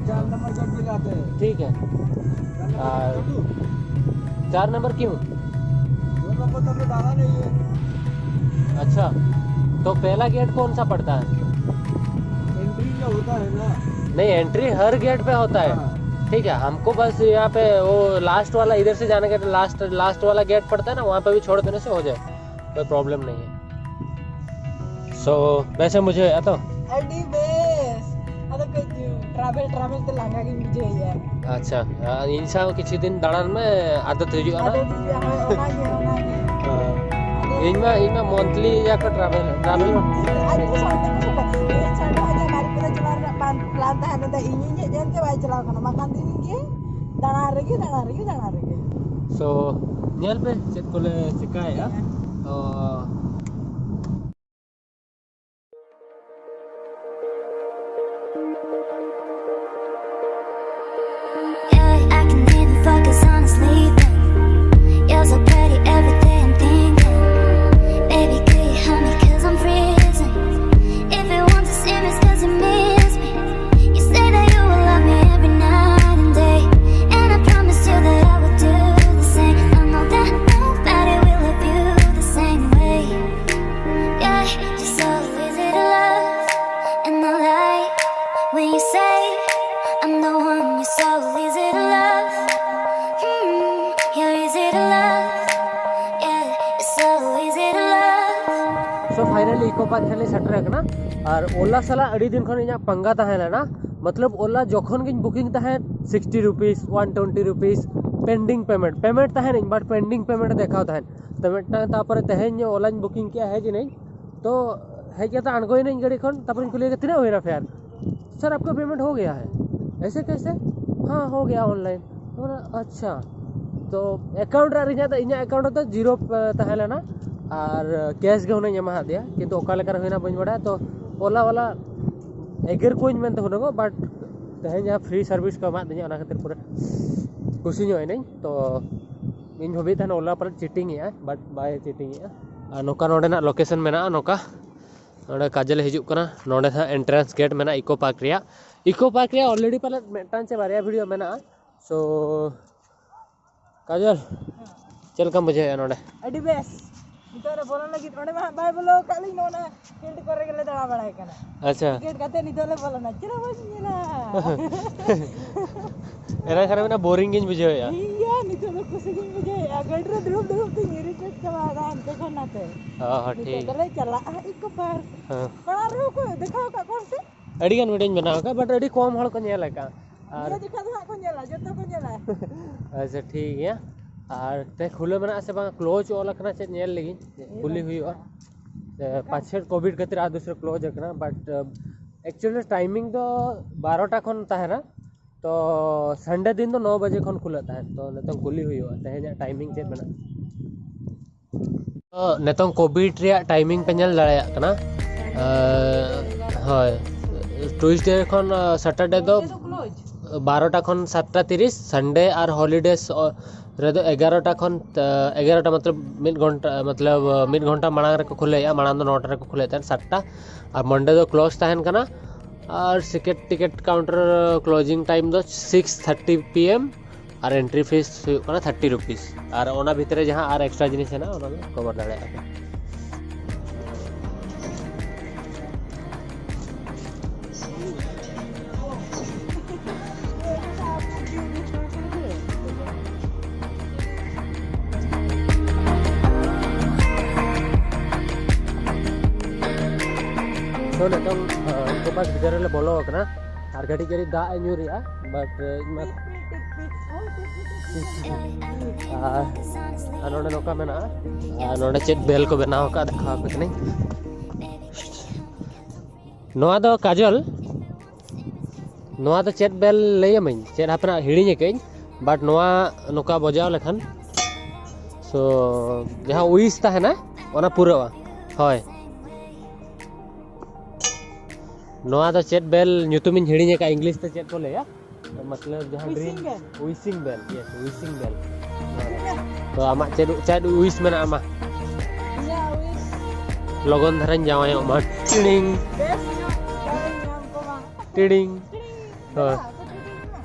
चार नंबर गेट पे जाते हैं। ठीक है। चार नंबर और गेट पे। चार नंबर क्यों? दो नंबर तो हमें डाला नहीं है। अच्छा, तो पहला गेट कौन सा पड़ता है? एंट्री जो होता है ना। नहीं, एंट्री हर गेट पे होता है। हाँ। ठीक है, हमको बस यहाँ पे वो लास्ट वाला, इधर से जाने के लास्ट लास्ट वाला गेट पड़ता है ना, वहाँ पे भी छोड़ देने से हो जाए, कोई प्रॉब्लम नहीं है। सो वैसे मुझे या तो ᱟᱹᱰᱤ ᱵᱮᱥ᱾ ᱟᱫᱚ ᱠᱟᱹᱡ ᱴᱨᱟᱵᱷᱮᱞ ᱴᱨᱟᱵᱷᱮᱞ ᱛᱮ ᱞᱟᱸᱜᱟ ᱜᱤᱧ ᱵᱩᱡᱷᱟᱹᱣᱮᱫᱼᱟ᱾ ᱟᱪᱪᱷᱟ, ᱤᱧ ᱥᱟᱶ ᱠᱤᱪᱷᱩ ᱫᱤᱱ ᱫᱟᱬᱟᱱ ᱢᱮ, ᱟᱫᱚ ᱦᱤᱡᱩᱜᱼᱟ ᱱᱟᱜ᱾ ᱟᱫᱚ ᱫᱤᱫᱤ ᱦᱳᱭ ᱚᱱᱟᱜᱮ ᱚᱱᱟᱜᱮ᱾ ᱤᱧ ᱢᱟ ᱤᱧ ᱢᱟ ᱢᱚᱱᱛᱷᱞᱤ ᱭᱟ ᱠᱚ ᱴᱨᱟᱵᱷᱮᱞ ᱴᱨᱟᱵᱷᱮᱞ᱾ ᱟᱡ ᱫᱚ ᱥᱟᱱᱛᱟᱲ ᱠᱚ ᱥᱟᱯᱟ ᱤᱧ ᱥᱟᱱᱛᱟᱲ ᱟᱡᱟᱜ ᱵᱟᱨᱤᱯᱟᱫᱟ ᱪᱟᱞᱟᱣ ᱨᱮᱱᱟᱜ ᱯᱞᱟᱱ ᱯᱞᱟᱱ ᱛᱟᱦᱮᱸ ᱞᱮᱱ ᱛᱟᱭᱟ, ᱤᱧᱤᱧ ᱦᱮᱡ ᱮᱱᱛᱮ ᱵᱟᱭ ᱪᱟᱞᱟᱣ ᱠᱟᱱᱟ, ᱵᱟᱠᱷᱟᱱ ᱫᱤᱱ ᱜᱮ ᱫᱟᱬᱟ ᱨᱮᱜᱮ ᱫᱟᱬᱟ ᱨᱮᱜᱮ ᱫᱟᱬᱟ ᱨᱮᱜᱮ᱾ ᱥᱳ ᱧᱮᱞ ᱯᱮ ᱪᱮᱫ ᱠᱚᱞᱮ ᱪᱮᱠᱟᱭᱮᱫᱼᱟ᱾ ᱛᱚ Yeah, I can even focus on sleeping. You're so pretty, everything I'm thinking. Baby, could you help me? Cause I'm freezing. If you want to see me, it's cause you miss me. You say that you will love me every night and day. And I promise you that I will do the same. I know that nobody will love you the same way. Yeah, you're so easy to love. And I like when you say I'm the one. You're so easy to love. Hmm, you're easy to love. Yeah, you're so easy to love. So finally eco park ᱴᱷᱮᱱ ᱞᱮ ᱥᱮᱴᱮᱨ ᱟᱠᱟᱱᱟ᱾ ᱟᱨ ᱳᱞᱟ ᱥᱟᱞᱟᱜ ᱟᱹᱰᱤ ᱫᱤᱱ ᱠᱷᱚᱱ ᱤᱧᱟᱹᱜ ᱯᱟᱝᱜᱟ ᱛᱟᱦᱮᱸ ᱞᱮᱱᱟ᱾ ᱢᱚᱛᱞᱚᱵ ᱳᱞᱟ ᱡᱚᱠᱷᱚᱱ ᱜᱤᱧ ᱵᱩᱠᱤᱝ ᱛᱟᱦᱮᱸᱫ, sixty rupees, one twenty rupees pending payment, payment ᱛᱟᱦᱮᱱᱤᱧ, but pending payment ᱫᱮᱠᱷᱟᱣ ᱛᱟᱦᱮᱸᱫ᱾ ᱛᱚ ᱢᱤᱫᱴᱟᱝ, ᱛᱟᱨᱯᱚᱨᱮ ᱛᱮᱦᱮᱧ ᱳᱞᱟᱧ ᱵᱩᱠᱤᱝ ᱠᱮᱜᱼᱟ, ᱦᱮᱡ ᱮᱱᱟᱹᱧ᱾ ᱛᱚ ᱦᱮᱡ ᱠᱟᱛᱮ ᱟᱬᱜᱚᱭᱮᱱᱟᱹᱧ ᱜᱟᱹᱰᱤ ᱠᱷᱚᱱ, ᱛᱟᱨᱯᱚᱨᱮᱧ ᱠᱩᱞᱤᱭᱮ ᱠᱟᱱᱟ, "ᱛᱤᱱᱟᱹᱜ ᱦᱩᱭᱱᱟ ᱯᱷᱮᱭᱟᱨ?" "सर, आपका पेमेंट हो गया है।" "ऐसे कैसे?" "हाँ, हो गया ऑनलाइन।" ᱢᱟᱱᱮ, ᱟᱪᱪᱷᱟ, ᱛᱚ ᱮᱠᱟᱣᱩᱱᱴ ᱨᱮ ᱤᱧᱟᱹᱜ ᱫᱚ, ᱤᱧᱟᱹᱜ ᱮᱠᱟᱣᱩᱱᱴ ᱨᱮᱫᱚ ᱡᱤᱨᱳ ᱛᱟᱦᱮᱸ ᱞᱮᱱᱟ, ᱟᱨ ᱠᱮᱥ ᱜᱮ ᱦᱩᱱᱟᱹᱧ ᱮᱢᱟ ᱦᱟᱫᱮᱭᱟ, ᱠᱤᱱᱛᱩ ᱚᱠᱟ ᱞᱮᱠᱟ ᱨᱮ ᱦᱩᱭᱱᱟ ᱵᱟᱹᱧ ᱵᱟᱲᱟᱭᱟ᱾ ᱛᱚ ᱳᱞᱟ ᱵᱟᱞᱟ ᱮᱜᱮᱨ ᱠᱚᱣᱟᱧ ᱢᱮᱱᱛᱮ ᱦᱩᱱᱟᱹᱝ, ᱵᱟᱴ ᱛᱮᱦᱮᱧ ᱡᱟᱦᱟᱸ ᱯᱷᱨᱤ ᱥᱟᱨᱵᱷᱤᱥ ᱠᱚ ᱮᱢᱟᱫᱤᱧᱟ, ᱚᱱᱟ ᱠᱷᱟᱹᱛᱤᱨ ᱯᱩᱨᱟᱹ ᱠᱩᱥᱤ ᱧᱚᱜ ᱮᱱᱟᱹᱧ᱾ ᱛᱚ ᱤᱧ ᱵᱷᱟᱵᱤᱭᱮᱫ ᱛᱟᱦᱮᱱᱟ ᱳᱞᱟ ᱯᱟᱞᱮᱫ ᱪᱤᱴᱤᱝ ᱮᱜᱼᱟ, ᱵᱟᱴ ᱵᱟᱭ ᱪᱤᱴᱤᱝ ᱮᱜᱼᱟ᱾ ᱟᱨ ᱱᱚᱝᱠᱟ ᱱᱚᱰᱮᱱᱟᱜ ᱞᱳᱠᱮᱥᱚᱱ ᱢᱮᱱᱟᱜᱼᱟ ᱱᱚᱝᱠᱟ, ᱱᱚᱰᱮ ᱠᱟᱡᱚᱞᱮ ᱦᱤᱡᱩᱜ ᱠᱟᱱᱟ, ᱱᱚᱰᱮ ᱦᱟᱸᱜ ᱮᱱᱴᱨᱟᱱᱥ ᱜᱮᱴ ᱢᱮᱱᱟᱜᱼᱟ ᱤᱠᱳ ᱯᱟᱨᱠ ᱨᱮᱭᱟᱜ᱾ ᱤᱠᱳ ᱯᱟᱨᱠ ᱨᱮᱭᱟᱜ ᱚᱞᱨᱮᱰᱤ ᱯᱟᱞᱮᱫ ᱢᱤᱫᱴᱟᱝ ᱪᱮ ᱵᱟᱨᱭᱟ ᱵᱷᱤᱰᱤᱭᱳ ᱢᱮᱱᱟᱜᱼᱟ᱾ ᱥᱳ ᱠᱟᱡᱚᱞ, ᱪᱮᱫ ᱞᱮᱠᱟᱢ ᱵᱩᱡᱷᱟᱹᱣᱮᱫᱼᱟ ᱱᱚᱰᱮ? ᱟᱹᱰᱤ ᱵᱮᱥ᱾ ᱱᱤᱛᱚᱜ ᱨᱮ ᱵᱚᱞᱚᱱ ᱞᱟᱹᱜᱤᱫ ᱚᱸᱰᱮ ᱢᱟ ᱦᱟᱸᱜ ᱵᱟᱭ ᱵᱚᱞᱚ ᱟᱠᱟᱫ ᱞᱤᱧ, ᱱᱚᱜᱼᱚ ᱱᱟ ᱯᱷᱤᱞᱰ ᱠᱚᱨᱮ ᱜᱮᱞᱮ ᱫᱟᱬᱟ ᱵᱟᱲᱟᱭ ᱠᱟᱱᱟ᱾ ᱟᱪᱪᱷᱟ᱾ ᱴᱤᱠᱤᱴ ᱠᱟᱛᱮ ᱱᱤᱛᱚᱜ ᱞᱮ ᱵᱚᱞᱚᱱᱟ, ᱪᱮᱫ ᱦᱚᱸ ᱵᱟᱹᱧ ᱧᱮᱞᱟ᱾ ᱮᱱᱟᱝ ᱠᱷᱟᱱ ᱢᱮᱱᱟ ᱵᱳᱨᱤᱝ ᱜᱤᱧ ᱵᱩᱡᱷᱟᱹᱣᱮᱫᱼᱟ᱾ ᱤᱭᱟᱹ, ᱱᱤᱛᱚᱜ ᱫᱚ ᱠᱷᱩᱥᱤ ᱜᱤᱧ ᱵᱩᱡᱷᱟᱹᱣᱮᱫᱼᱟ, ᱜᱟᱹᱰᱤ ᱨᱮ ᱫᱩᱲᱩᱵ ᱫᱩᱲᱩᱵ ᱛᱤᱧ ᱤᱨᱤᱴᱮᱴ ᱪᱟᱵᱟᱭᱮᱫᱟ ᱦᱟᱱᱛᱮ ᱠᱷᱚᱱ ᱱᱟᱛᱮ᱾ ᱚ ᱦᱚᱸ, ᱱᱤᱛᱚᱜ ᱴᱷᱤᱠ᱾ ᱫᱚᱞᱮ ᱪᱟᱞᱟᱜᱼᱟ ᱤᱠᱳ ᱯᱟᱨᱠ᱾ ᱦᱮᱸ᱾ ᱯᱟᱲᱟ ᱨᱮᱦᱚᱸ ᱠᱚ ᱫᱮᱠᱷᱟᱣ ᱟᱠᱟᱫ ᱠᱚᱣᱟ ᱥᱮ? ᱟᱹᱰᱤ ᱜᱟᱱ ᱵᱷᱤᱰᱤᱭᱳᱧ ᱵᱮᱱᱟᱣ ᱟᱠᱟᱫ, but ᱟᱹᱰᱤ ᱠᱚᱢ ᱦᱚᱲ ᱠᱚ ᱧᱮᱞ ᱟᱠᱟᱫ᱾ ᱟᱨ ᱱᱤᱭᱟᱹ ᱡᱚᱠᱷᱟ ᱫᱚ ᱦᱟᱸᱜ ᱠᱚ ᱧᱮᱞᱟ, ᱡᱚᱛᱚ ᱠᱚ ᱧᱮᱞᱟ᱾ ᱟᱪᱪᱷᱟ, ᱴᱷᱤᱠ ᱜᱮᱭᱟ᱾ ᱟᱨ ᱛᱮ ᱠᱷᱩᱞᱟᱹ ᱢᱮᱱᱟᱜᱼᱟ ᱥᱮ ᱵᱟᱝ, ᱠᱞᱳᱡᱽ ᱚᱞ ᱟᱠᱟᱱᱟ ᱪᱮᱫ, ᱧᱮᱞ ᱞᱟᱹᱜᱤᱫ᱾ ᱠᱩᱞᱤ ᱦᱩᱭᱩᱜᱼᱟ᱾ ᱛᱮ ᱯᱟᱪᱷᱮ ᱠᱳᱵᱷᱤᱰ ᱠᱷᱟᱹᱛᱤᱨ ᱟᱨ ᱫᱩᱥᱨᱟ ᱠᱞᱳᱡᱽ ᱟᱠᱟᱱᱟ, but, uh, actually timing ᱫᱚ ᱵᱟᱨᱚᱴᱟ ᱠᱷᱚᱱ ᱛᱟᱦᱮᱱᱟ᱾ ᱛᱚ ᱥᱟᱱᱰᱮ ᱫᱤᱱ ᱫᱚ ᱱᱚ ᱵᱟᱡᱮ ᱠᱷᱚᱱ ᱠᱷᱩᱞᱟᱹᱜ ᱛᱟᱦᱮᱸᱫ᱾ ᱛᱚ ᱱᱤᱛᱚᱝ ᱠᱩᱞᱤ ᱦᱩᱭᱩᱜᱼᱟ ᱛᱮᱦᱮᱧᱟᱜ ᱴᱟᱭᱢᱤᱝ ᱪᱮᱫ ᱢᱮᱱᱟᱜᱼᱟ᱾ ᱛᱚ ᱱᱤᱛᱚᱝ ᱠᱳᱵᱷᱤᱰ ᱨᱮᱭᱟᱜ ᱴᱟᱭᱢᱤᱝ ᱯᱮ ᱧᱮᱞ ᱫᱟᱲᱮᱭᱟᱜ ᱠᱟᱱᱟ᱾ ᱟᱸ, ᱦᱳᱭ, ᱴᱩᱭᱥᱰᱮ ᱠᱷᱚᱱ, ᱟᱸ, ᱥᱟᱴᱟᱨᱰᱮ ᱫᱚ ᱵᱟᱨᱚᱴᱟ ᱠᱷᱚᱱ ᱥᱟᱛᱴᱟ ᱛᱤᱨᱤᱥ, ᱥᱟᱱᱰᱮ ᱟᱨ ᱦᱚᱞᱤᱰᱮᱥ, ᱚ, ᱨᱮᱫᱚ ᱮᱜᱟᱨᱚᱴᱟ ᱠᱷᱚᱱ, ᱟᱸ, ᱮᱜᱟᱨᱚᱴᱟ ᱢᱚᱛᱞᱚᱵ ᱢᱤᱫ ᱜᱷᱚᱱᱴᱟ, ᱢᱚᱛᱞᱚᱵ, ᱢᱤᱫ ᱜᱷᱚᱱᱴᱟ ᱢᱟᱲᱟᱝ ᱨᱮᱠᱚ ᱠᱷᱩᱞᱟᱹᱣᱮᱫᱼᱟ᱾ ᱢᱟᱲᱟᱝ ᱫᱚ ᱱᱚᱴᱟ ᱨᱮᱠᱚ ᱠᱷᱩᱞᱟᱹᱣᱮᱫ ᱛᱟᱦᱮᱸᱫ, ᱥᱟᱛᱴᱟ᱾ ᱟᱨ ᱢᱟᱱᱰᱮ ᱫᱚ ᱠᱞᱳᱡᱽ ᱛᱟᱦᱮᱱ ᱠᱟᱱᱟ᱾ ᱟᱨ ᱴᱤᱠᱤᱴ, ᱴᱤᱠᱤᱴ ᱠᱟᱣᱩᱱᱴᱟᱨ ᱠᱞᱳᱡᱤᱝ ᱴᱟᱭᱤᱢ ᱫᱚ ᱥᱤᱠᱥ ᱛᱷᱟᱨᱴᱤ ᱯᱤ ᱮᱢ ᱟᱨ ᱮᱱᱴᱨᱤ ᱯᱷᱤᱥ ᱦᱩᱭᱩᱜ ᱠᱟᱱᱟ ᱛᱷᱟᱨᱴᱤ ᱨᱩᱯᱤᱥ᱾ ᱟᱨ ᱚᱱᱟ ᱵᱷᱤᱛᱨᱤ ᱨᱮ ᱡᱟᱦᱟᱸ ᱟᱨ ᱮᱠᱥᱴᱨᱟ ᱡᱤᱱᱤᱥ ᱦᱮᱱᱟᱜᱼᱟ, ᱚᱱᱟ ᱫᱚ ᱠᱚᱵᱷᱟᱨ ᱫᱟᱲᱮᱭᱟᱜᱼᱟ ᱯᱮ᱾ ᱛᱚ ᱱᱤᱛᱚᱝ, ᱟᱸ, ᱤᱠᱳ ᱯᱟᱨᱠ ᱵᱷᱤᱛᱤᱨ ᱨᱮᱞᱮ ᱵᱚᱞᱚ ᱟᱠᱟᱱᱟ ᱟᱨ ᱠᱟᱹᱴᱤᱡ ᱠᱟᱹᱴᱤᱡ ᱫᱟᱜ ᱮ ᱧᱩᱨᱮᱜᱼᱟ, but, ᱟᱸ, ᱤᱧ ᱢᱟ ᱟᱨ, ᱟᱨ ᱱᱚᱰᱮ ᱱᱚᱝᱠᱟ ᱢᱮᱱᱟᱜᱼᱟ᱾ ᱟᱨ ᱱᱚᱰᱮ ᱪᱮᱫ ᱵᱮᱞ ᱠᱚ ᱵᱮᱱᱟᱣ ᱟᱠᱟᱫ, ᱫᱮᱠᱷᱟᱣ ᱟᱯᱮ ᱠᱟᱹᱱᱟᱹᱧ᱾ ᱱᱚᱣᱟ ᱫᱚ ᱠᱟᱡᱚᱞ, ᱱᱚᱣᱟ ᱫᱚ ᱪᱮᱫ ᱵᱮᱞ ᱞᱟᱹᱭ ᱟᱹᱢᱟᱹᱧ, ᱪᱮᱫ ᱦᱟᱯᱮᱱᱟᱜ ᱦᱤᱲᱤᱧ ᱟᱠᱟᱫᱟᱹᱧ, but ᱱᱚᱣᱟ ᱱᱚᱝᱠᱟ ᱵᱚᱡᱟᱣ ᱞᱮᱠᱷᱟᱱ, so, ᱡᱟᱦᱟᱸ ᱩᱭᱤᱥ ᱛᱟᱦᱮᱱᱟ, ᱚᱱᱟ ᱯᱩᱨᱟᱹᱜᱼᱟ᱾ ᱦᱳᱭ, ᱱᱚᱣᱟ ᱫᱚ ᱪᱮᱫ ᱵᱮᱞ ᱧᱩᱛᱩᱢᱤᱧ ᱦᱤᱲᱤᱧ ᱟᱠᱟᱫᱼᱟ, ᱤᱝᱞᱤᱥ ᱛᱮ ᱪᱮᱫ ᱠᱚ ᱞᱟᱹᱭᱟ? ᱢᱚᱛᱞᱚᱵ ᱡᱟᱦᱟᱸ ᱩᱭᱤᱥᱤᱝ ᱵᱮᱞ᱾ ᱩᱭᱤᱥᱤᱝ ᱵᱮᱞ, yes, ᱩᱭᱤᱥᱤᱝ ᱵᱮᱞ᱾ ᱛᱚ ᱟᱢᱟᱜ ᱪᱮᱫ, ᱪᱮᱫ ᱩᱭᱤᱥ ᱢᱮᱱᱟᱜᱼᱟ ᱟᱢᱟᱜ? ᱤᱧᱟᱹᱜ ᱩᱭᱤᱥ ᱞᱚᱜᱚᱱ ᱫᱷᱟᱨᱟᱧ ᱡᱟᱶᱟᱭᱚᱜ ᱢᱟ᱾ ᱴᱤᱲᱤᱝ᱾ ᱵᱮᱥ ᱧᱚᱜ ᱡᱟᱶᱟᱭ ᱧᱟᱢ ᱠᱚᱢᱟ᱾ ᱴᱤᱲᱤᱝ᱾ ᱴᱤᱲᱤᱝ᱾ ᱦᱳᱭ᱾ ᱪᱟᱞᱟᱜ ᱟᱠᱚ ᱴᱤᱲᱤᱝ ᱢᱟ᱾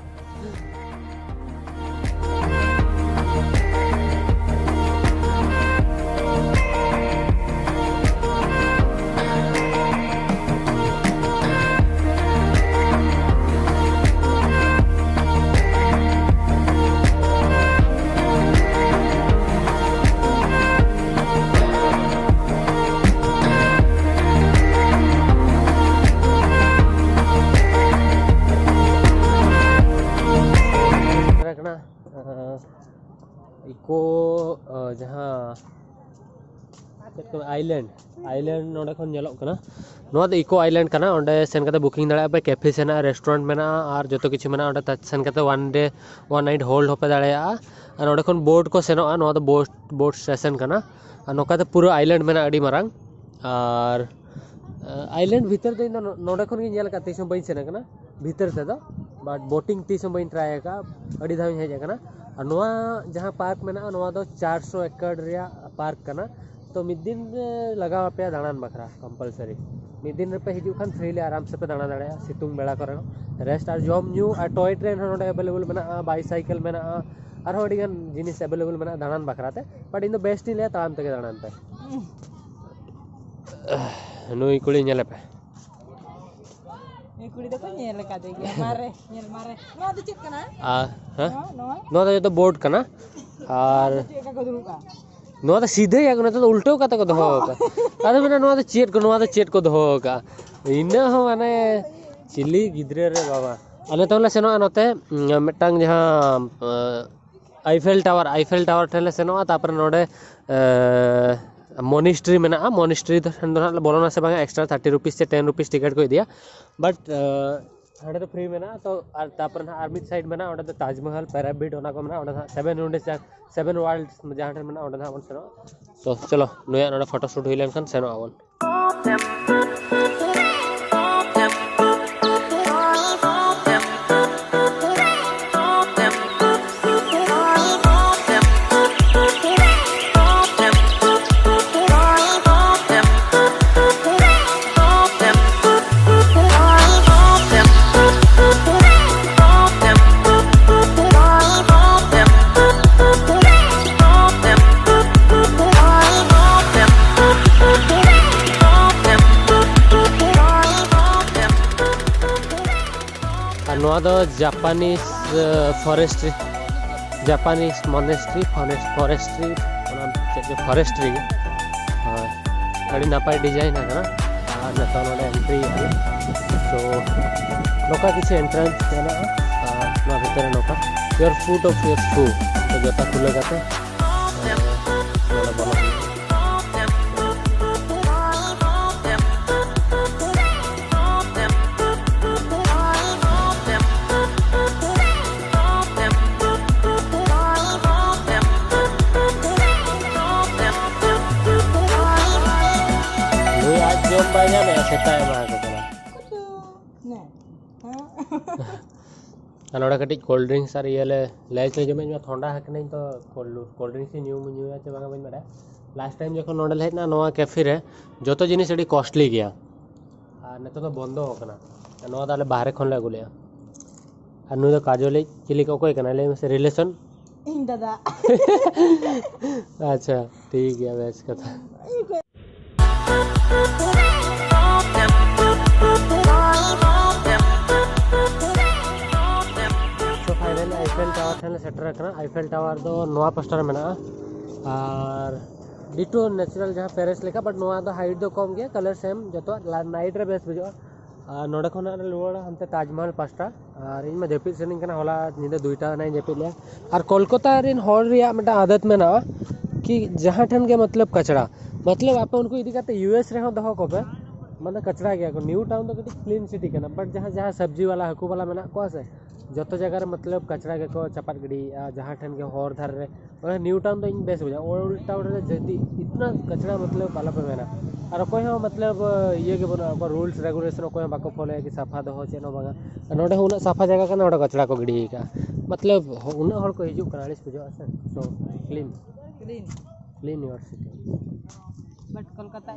ᱤᱠᱳ ᱡᱟᱦᱟᱸ ᱪᱮᱫ ᱠᱚ ᱟᱭᱞᱮᱱᱰ ᱟᱭᱞᱮᱱᱰ ᱱᱚᱰᱮ ᱠᱷᱚᱱ ᱧᱮᱞᱚᱜ ᱠᱟᱱᱟ᱾ ᱱᱚᱣᱟ ᱫᱚ ᱤᱠᱳ ᱟᱭᱞᱮᱱᱰ ᱠᱟᱱᱟ᱾ ᱚᱸᱰᱮ ᱥᱮᱱ ᱠᱟᱛᱮ ᱵᱩᱠᱤᱝ ᱫᱟᱲᱮᱭᱟᱜᱼᱟ ᱯᱮ᱾ ᱠᱮᱯᱷᱮᱥ ᱦᱮᱱᱟᱜᱼᱟ, ᱨᱮᱥᱴᱩᱨᱮᱱᱴ ᱢᱮᱱᱟᱜᱼᱟ, ᱟᱨ ᱡᱚᱛᱚ ᱠᱤᱪᱷᱩ ᱢᱮᱱᱟᱜᱼᱟ᱾ ᱚᱸᱰᱮ ᱥᱮᱱ ᱠᱟᱛᱮ ᱚᱣᱟᱱ ᱰᱮ ᱚᱣᱟᱱ ᱱᱟᱭᱤᱴ ᱦᱳᱞᱰ ᱦᱚᱸᱯᱮ ᱫᱟᱲᱮᱭᱟᱜᱼᱟ᱾ ᱟᱨ ᱱᱚᱸᱰᱮ ᱠᱷᱚᱱ ᱵᱳᱴ ᱠᱚ ᱥᱮᱱᱚᱜᱼᱟ᱾ ᱱᱚᱣᱟ ᱫᱚ ᱵᱳᱴ ᱵᱳᱴ ᱥᱴᱮᱥᱚᱱ ᱠᱟᱱᱟ᱾ ᱟᱨ ᱱᱚᱝᱠᱟ ᱛᱮ ᱯᱩᱨᱟᱹ ᱟᱭᱞᱮᱱᱰ ᱢᱮᱱᱟᱜᱼᱟ, ᱟᱹᱰᱤ ᱢᱟᱨᱟᱝ᱾ ᱟᱨ ᱟᱭᱞᱮᱱᱰ ᱵᱷᱤᱛᱤᱨ ᱫᱚ ᱤᱧ ᱫᱚ ᱱᱚ- ᱱᱚᱸᱰᱮ ᱠᱷᱚᱱ ᱜᱤᱧ ᱧᱮᱞ ᱟᱠᱟᱫ, ᱛᱤᱥ ᱦᱚᱸ ᱵᱟᱹᱧ ᱥᱮᱱ ᱟᱠᱟᱱᱟ ᱵᱷᱤᱛᱤᱨ ᱛᱮᱫᱚ᱾ ᱵᱟᱴ ᱵᱳᱴᱤᱝ ᱛᱤᱥ ᱦᱚᱸ ᱵᱟᱹᱧ ᱴᱨᱟᱭ ᱟᱠᱟᱫᱼᱟ᱾ ᱟᱹᱰᱤ ᱫᱷᱟᱣ ᱤᱧ ᱦᱮᱡ ᱟᱠᱟᱱᱟ᱾ ᱟᱨ ᱱᱚᱣᱟ ᱡᱟᱦᱟᱸ ᱯᱟᱨᱠ ᱢᱮᱱᱟᱜᱼᱟ, ᱱᱚᱣᱟ ᱫᱚ ᱪᱟᱨᱥᱚ ᱮᱠᱚᱨ ᱨᱮᱭᱟᱜ ᱯᱟᱨᱠ ᱠᱟᱱᱟ᱾ ᱛᱚ ᱢᱤᱫ ᱫᱤᱱ ᱨᱮ ᱞᱟᱜᱟᱣ ᱟᱯᱮᱭᱟ ᱫᱟᱬᱟᱱ ᱵᱟᱠᱷᱨᱟ ᱠᱚᱢᱯᱟᱞᱥᱟᱨᱤ᱾ ᱢᱤᱫ ᱫᱤᱱ ᱨᱮᱯᱮ ᱦᱤᱡᱩᱜ ᱠᱷᱟᱱ ᱯᱷᱨᱤᱞᱤ ᱟᱨᱟᱢ ᱥᱮᱯᱮ ᱫᱟᱬᱟ ᱫᱟᱲᱮᱭᱟᱜᱼᱟ᱾ ᱥᱤᱛᱩᱝ ᱵᱮᱲᱟ ᱠᱚᱨᱮ ᱦᱚᱸ ᱨᱮᱥᱴ ᱟᱨ ᱡᱚᱢ ᱧᱩ ᱟᱨ ᱴᱚᱭ ᱴᱨᱮᱱ ᱦᱚᱸ ᱱᱚᱰᱮ ᱮᱵᱮᱞᱮᱵᱮᱞ ᱢᱮᱱᱟᱜᱼᱟ, ᱵᱟᱭᱥᱟᱭᱠᱮᱞ ᱢᱮᱱᱟᱜᱼᱟ, ᱟᱨᱦᱚᱸ ᱟᱹᱰᱤ ᱜᱟᱱ ᱡᱤᱱᱤᱥ ᱮᱵᱮᱞᱮᱵᱮᱞ ᱢᱮᱱᱟᱜᱼᱟ ᱫᱟᱬᱟᱱ ᱵᱟᱠᱷᱨᱟ ᱛᱮ᱾ ᱵᱟᱴ ᱤᱧ ᱫᱚ ᱵᱮᱥᱴ ᱤᱧ ᱞᱟᱹᱭᱟ ᱛᱟᱲᱟᱢ ᱛᱮᱜᱮ ᱫᱟᱬᱟᱱ ᱯᱮ᱾ ᱱᱩᱭ ᱠᱩᱲᱤ ᱧᱮᱞᱮ ᱯᱮ᱾ ᱱᱩᱭ ᱠᱩᱲᱤ ᱫᱚᱠᱚ ᱧᱮᱞ ᱟᱠᱟᱫᱮ ᱜᱮᱭᱟ᱾ ᱢᱟᱨᱮ, ᱧᱮᱞ ᱢᱟᱨᱮ᱾ ᱱᱚᱣᱟ ᱫᱚ ᱪᱮᱫ ᱠᱟᱱᱟ? ᱟᱨ, ᱦᱮᱸ? ᱱᱚᱣᱟ, ᱱᱚᱣᱟ? ᱱᱚᱣᱟ ᱫᱚ ᱡᱚᱛᱚ ᱵᱳᱴ ᱠᱟᱱᱟ᱾ ᱟᱨ ᱪᱮᱫ ᱞᱮᱠᱟ ᱠᱚ ᱫᱩᱲᱩᱵᱼᱟ? ᱱᱚᱣᱟ ᱫᱚ ᱥᱤᱫᱷᱟᱹ ᱭᱟ, ᱱᱚᱛᱮ ᱫᱚ ᱩᱞᱴᱟᱹᱣ ᱠᱟᱛᱮ ᱠᱚ ᱫᱚᱦᱚ ᱟᱠᱟᱫᱼᱟ᱾ ᱟᱫᱚ ᱢᱮᱱᱟ, ᱱᱚᱣᱟ ᱫᱚ ᱪᱮᱫ ᱠᱚ, ᱱᱚᱣᱟ ᱫᱚ ᱪᱮᱫ ᱠᱚ ᱫᱚᱦᱚ ᱟᱠᱟᱫᱼᱟ? ᱤᱱᱟᱹ ᱦᱚᱸ ᱢᱟᱱᱮ ᱪᱤᱞᱤ ᱜᱤᱫᱽᱨᱟᱹ ᱨᱮ ᱵᱟᱵᱟ᱾ ᱟᱨ ᱱᱤᱛᱚᱝ ᱞᱮ ᱥᱮᱱᱚᱜᱼᱟ ᱱᱚᱛᱮ, ᱩᱸ, ᱢᱤᱫᱴᱟᱝ ᱡᱟᱦᱟᱸ, ᱟᱸ, ᱟᱭᱯᱷᱮᱞ ᱴᱟᱣᱟᱨ, ᱟᱭᱯᱷᱮᱞ ᱴᱟᱣᱟᱨ ᱴᱷᱮᱱ ᱞᱮ ᱥᱮᱱᱚᱜᱼᱟ᱾ ᱛᱟᱨᱯᱚᱨᱮ ᱱᱚᱰᱮ, ᱮᱸ, ᱢᱚᱱᱤᱥᱴᱨᱤ ᱢᱮᱱᱟᱜᱼᱟ᱾ ᱢᱚᱱᱤᱥᱴᱨᱤ ᱫᱚ ᱴᱷᱮᱱ ᱫᱚ ᱦᱟᱸᱜ ᱞᱮ ᱵᱚᱞᱚᱱᱟ ᱥᱮ ᱵᱟᱝᱟ, ᱮᱠᱥᱴᱨᱟ ᱛᱷᱟᱨᱴᱤ ᱨᱩᱯᱤᱥ ᱥᱮ ᱴᱮᱱ ᱨᱩᱯᱤᱥ ᱴᱤᱠᱤᱴ ᱠᱚ ᱤᱫᱤᱭᱟ᱾ ᱵᱟᱴ, ᱟᱸ, ᱦᱟᱸᱰᱮ ᱫᱚ ᱯᱷᱨᱤ ᱢᱮᱱᱟᱜᱼᱟ᱾ ᱛᱚ ᱟᱨ ᱛᱟᱨᱯᱚᱨᱮ ᱱᱟᱦᱟᱜ ᱟᱨ ᱢᱤᱫ ᱥᱟᱭᱤᱰ ᱢᱮᱱᱟᱜᱼᱟ, ᱚᱸᱰᱮ ᱫᱚ ᱛᱟᱡᱽᱢᱚᱦᱚᱞ, ᱯᱭᱟᱨᱟᱢᱤᱰ, ᱚᱱᱟ ᱠᱚ ᱢᱮᱱᱟᱜᱼᱟ᱾ ᱚᱸᱰᱮ ᱫᱚ ᱦᱟᱸᱜ ᱥᱮᱵᱷᱮᱱ ᱨᱟᱣᱩᱱᱰ ᱥᱮᱵᱷᱮᱱ ᱣᱟᱨᱞᱰ ᱡᱟᱦᱟᱸ ᱴᱷᱮᱱ ᱢᱮᱱᱟᱜᱼᱟ, ᱚᱸᱰᱮ ᱫᱚ ᱦᱟᱸᱜ ᱵᱚᱱ ᱥᱮᱱᱚᱜᱼᱟ᱾ ᱛᱚ ᱪᱚᱞᱚ, ᱱᱩᱭᱟᱜ ᱱᱚᱰᱮ ᱯᱷᱳᱴᱳ ᱥᱩᱴ ᱦᱩᱭ ᱞᱮᱱᱠᱷᱟᱱ ᱥᱮᱱᱚᱜ ᱟᱵᱚᱱ᱾ ᱟᱨ ᱱᱚᱣᱟ ᱫᱚ ᱡᱟᱯᱟᱱᱤᱡᱽ, ᱟᱸ, ᱯᱷᱚᱨᱮᱥᱴᱨᱤ, ᱡᱟᱯᱟᱱᱤᱡᱽ ᱢᱚᱱᱮᱥᱴᱨᱤ, ᱯᱷᱚᱨᱮᱥ-, ᱯᱷᱚᱨᱮᱥᱴᱨᱤ, ᱚᱱᱟ ᱪᱮᱫ ᱪᱚ ᱯᱷᱚᱨᱮᱥᱴᱨᱤ ᱜᱮ᱾ ᱦᱳᱭ, ᱟᱹᱰᱤ ᱱᱟᱯᱟᱭ ᱰᱤᱡᱟᱭᱤᱱ ᱟᱠᱟᱱᱟ᱾ ᱟᱨ ᱱᱤᱛᱚᱜ ᱱᱚᱰᱮ ᱮᱱᱴᱨᱤ ᱦᱩᱭᱩᱜᱼᱟ᱾ ᱛᱚ ᱱᱚᱝᱠᱟ ᱠᱤᱪᱷᱩ ᱮᱱᱴᱨᱟᱱᱥ ᱢᱮᱱᱟᱜᱼᱟ᱾ ᱟᱨ ᱱᱚᱣᱟ ᱵᱷᱤᱛᱨᱤ ᱨᱮ ᱱᱚᱝᱠᱟ, your foot of your shoe᱾ ᱡᱚᱛᱟ ᱠᱷᱩᱞᱟᱹ ᱠᱟᱛᱮ ᱱᱚᱰᱮ ᱵᱚᱞᱚ ᱦᱩᱭᱩᱜᱼᱟ᱾ ᱱᱩᱭ ᱟᱡ ᱡᱚᱢ ᱵᱟᱭ ᱧᱟᱢᱮᱜᱼᱟ, ᱥᱮᱛᱟᱭ ᱮᱢᱟ ᱠᱚ ᱠᱟᱱᱟ᱾ ᱟᱨ ᱱᱚᱰᱮ ᱠᱟᱹᱴᱤᱡ cold drinks ᱟᱨ ᱤᱭᱟᱹ ᱞᱮ, ᱞᱮᱡᱽ ᱞᱮ ᱡᱚᱢᱮᱫ ᱧᱚᱜ, ᱛᱷᱚᱱᱰᱟ ᱟᱠᱟᱱᱟᱹᱧ ᱛᱚ, cold, cold drinks ᱤᱧ ᱧᱩ, ᱧᱩᱭᱟ ᱪᱮ ᱵᱟᱝᱟ ᱵᱟᱹᱧ ᱵᱟᱰᱟᱭᱟ᱾ Last time ᱡᱚᱠᱷᱚᱱ ᱱᱚᱰᱮ ᱞᱮ ᱦᱮᱡ ᱮᱱᱟ, ᱱᱚᱣᱟ cafe ᱨᱮ ᱡᱚᱛᱚ ᱡᱤᱱᱤᱥ ᱟᱹᱰᱤ costly ᱜᱮᱭᱟ, ᱟᱨ ᱱᱤᱛᱚᱜ ᱫᱚ ᱵᱚᱱᱫᱚ ᱟᱠᱟᱱᱟ᱾ ᱱᱚᱣᱟ ᱫᱚ ᱟᱞᱮ ᱵᱟᱦᱨᱮ ᱠᱷᱚᱱ ᱞᱮ ᱟᱹᱜᱩ ᱞᱮᱜᱼᱟ᱾ ᱟᱨ ᱱᱩᱭ ᱫᱚ ᱠᱟᱡᱚᱞᱤᱡ ᱪᱤᱞᱤ ᱠᱚ, ᱚᱠᱚᱭ ᱠᱟᱱᱟᱭ ᱞᱟᱹᱭ ᱢᱮᱥᱮ, relation? ᱤᱧ ᱫᱟᱫᱟ᱾ ᱟᱪᱪᱷᱟ, ᱴᱷᱤᱠ ᱜᱮᱭᱟ, ᱵᱮᱥ ᱠᱟᱛᱷᱟ᱾ So finally Eiffel Tower ᱴᱷᱮᱱ ᱞᱮ ᱥᱮᱴᱮᱨ ᱟᱠᱟᱱᱟ᱾ Eiffel Tower ᱫᱚ ᱱᱚᱣᱟ ᱯᱟᱥᱴᱟ ᱨᱮ ᱢᱮᱱᱟᱜᱼᱟ, ᱟᱨ ditto natural ᱡᱟᱦᱟᱸ Paris ᱞᱮᱠᱟ, but ᱱᱚᱣᱟ ᱫᱚ height ᱫᱚ ᱠᱚᱢ ᱜᱮᱭᱟ, colour same ᱡᱚᱛᱚᱣᱟᱜ᱾ Night ᱨᱮ ᱵᱮᱥ ᱵᱩᱡᱷᱟᱹᱜᱼᱟ᱾ ᱟᱨ ᱱᱚᱰᱮ ᱠᱷᱚᱱᱟᱜ ᱞᱮ ᱨᱩᱣᱟᱹᱲᱟ ᱦᱟᱱᱛᱮ ᱛᱟᱡᱽᱢᱚᱦᱚᱞ ᱯᱟᱥᱴᱟ᱾ ᱟᱨ ᱤᱧ ᱢᱟ ᱡᱟᱹᱯᱤᱫ ᱥᱟᱱᱟᱧ ᱠᱟᱱᱟ, ᱦᱚᱞᱟ ᱧᱤᱫᱟᱹ ᱫᱩᱭᱴᱟ ᱜᱟᱱ ᱤᱧ ᱡᱟᱹᱯᱤᱫ ᱞᱮᱜᱼᱟ᱾ ᱟᱨ ᱠᱳᱞᱠᱟᱛᱟ ᱨᱮᱱ ᱦᱚᱲ ᱨᱮᱭᱟᱜ ᱢᱤᱫᱴᱟᱝ ᱟᱫᱟᱛ ᱢᱮᱱᱟᱜᱼᱟ ᱠᱤ ᱡᱟᱦᱟᱸ ᱴᱷᱮᱱ ᱜᱮ ᱢᱚᱛᱞᱚᱵ ᱠᱟᱪᱲᱟ, ᱢᱚᱛᱞᱚᱵ ᱟᱯᱮ ᱩᱱᱠᱩ ᱤᱫᱤ ᱠᱟᱛᱮ US ᱨᱮᱦᱚᱸ ᱫᱚᱦᱚ ᱠᱚᱯᱮ, ᱢᱟᱱᱮ ᱠᱟᱪᱲᱟ ᱜᱮᱭᱟ ᱠᱚ᱾ New Town ᱫᱚ ᱠᱟᱹᱴᱤᱡ clean city ᱠᱟᱱᱟ, but ᱡᱟᱦᱟᱸ, ᱡᱟᱦᱟᱸ ᱥᱚᱵᱽᱡᱤ ᱣᱟᱞᱟ, ᱦᱟᱹᱠᱩ ᱣᱟᱞᱟ ᱢᱮᱱᱟᱜ ᱠᱚᱣᱟ ᱥᱮ, ᱡᱚᱛᱚ ᱡᱟᱭᱜᱟ ᱨᱮ ᱢᱚᱛᱞᱚᱵ ᱠᱟᱪᱲᱟ ᱜᱮᱠᱚ ᱪᱟᱯᱟᱫ ᱜᱤᱰᱤᱭᱮᱫᱼᱟ᱾ ᱡᱟᱦᱟᱸ ᱴᱷᱮᱱ ᱜᱮ ᱦᱚᱨ ᱫᱷᱟᱨᱮ ᱨᱮ, ᱚᱱᱟ New Town ᱫᱚ ᱤᱧ ᱵᱮᱥ ᱵᱩᱡᱷᱟᱹᱜᱼᱟ᱾ Old Town ᱨᱮ ᱡᱟᱹᱥᱛᱤ ᱤᱛᱱᱟ ᱠᱟᱪᱲᱟ ᱢᱚᱛᱞᱚᱵ ᱟᱞᱚᱯᱮ ᱢᱮᱱᱟ᱾ ᱟᱨ ᱚᱠᱚᱭ ᱦᱚᱸ ᱢᱚᱛᱞᱚᱵ ᱤᱭᱟᱹ ᱜᱮ ᱵᱟᱹᱱᱩᱜᱼᱟ, ᱚᱠᱚᱭ rules regulation ᱚᱠᱚᱭ ᱦᱚᱸ ᱵᱟᱠᱚ ᱯᱷᱚᱞᱳᱭᱟ ᱠᱤ ᱥᱟᱯᱷᱟ ᱫᱚᱦᱚ ᱪᱮᱫ ᱦᱚᱸ ᱵᱟᱝᱟ᱾ ᱟᱨ ᱱᱚᱰᱮ ᱦᱚᱸ ᱩᱱᱟᱹᱜ ᱥᱟᱯᱷᱟ ᱡᱟᱭᱜᱟ ᱠᱟᱱᱟ, ᱚᱸᱰᱮ ᱠᱟᱪᱲᱟ ᱠᱚ ᱜᱤᱰᱤ ᱟᱠᱟᱫᱼᱟ᱾ ᱢᱚᱛᱞᱚᱵ ᱩᱱᱟᱹᱜ ᱦᱚᱲ ᱠᱚ ᱦᱤᱡᱩᱜ ᱠᱟᱱᱟ, ᱟᱹᱲᱤᱥ ᱵᱩᱡᱷᱟᱹᱜᱼᱟ ᱥᱮ᱾ So clean, clean, clean your city. But Kolkata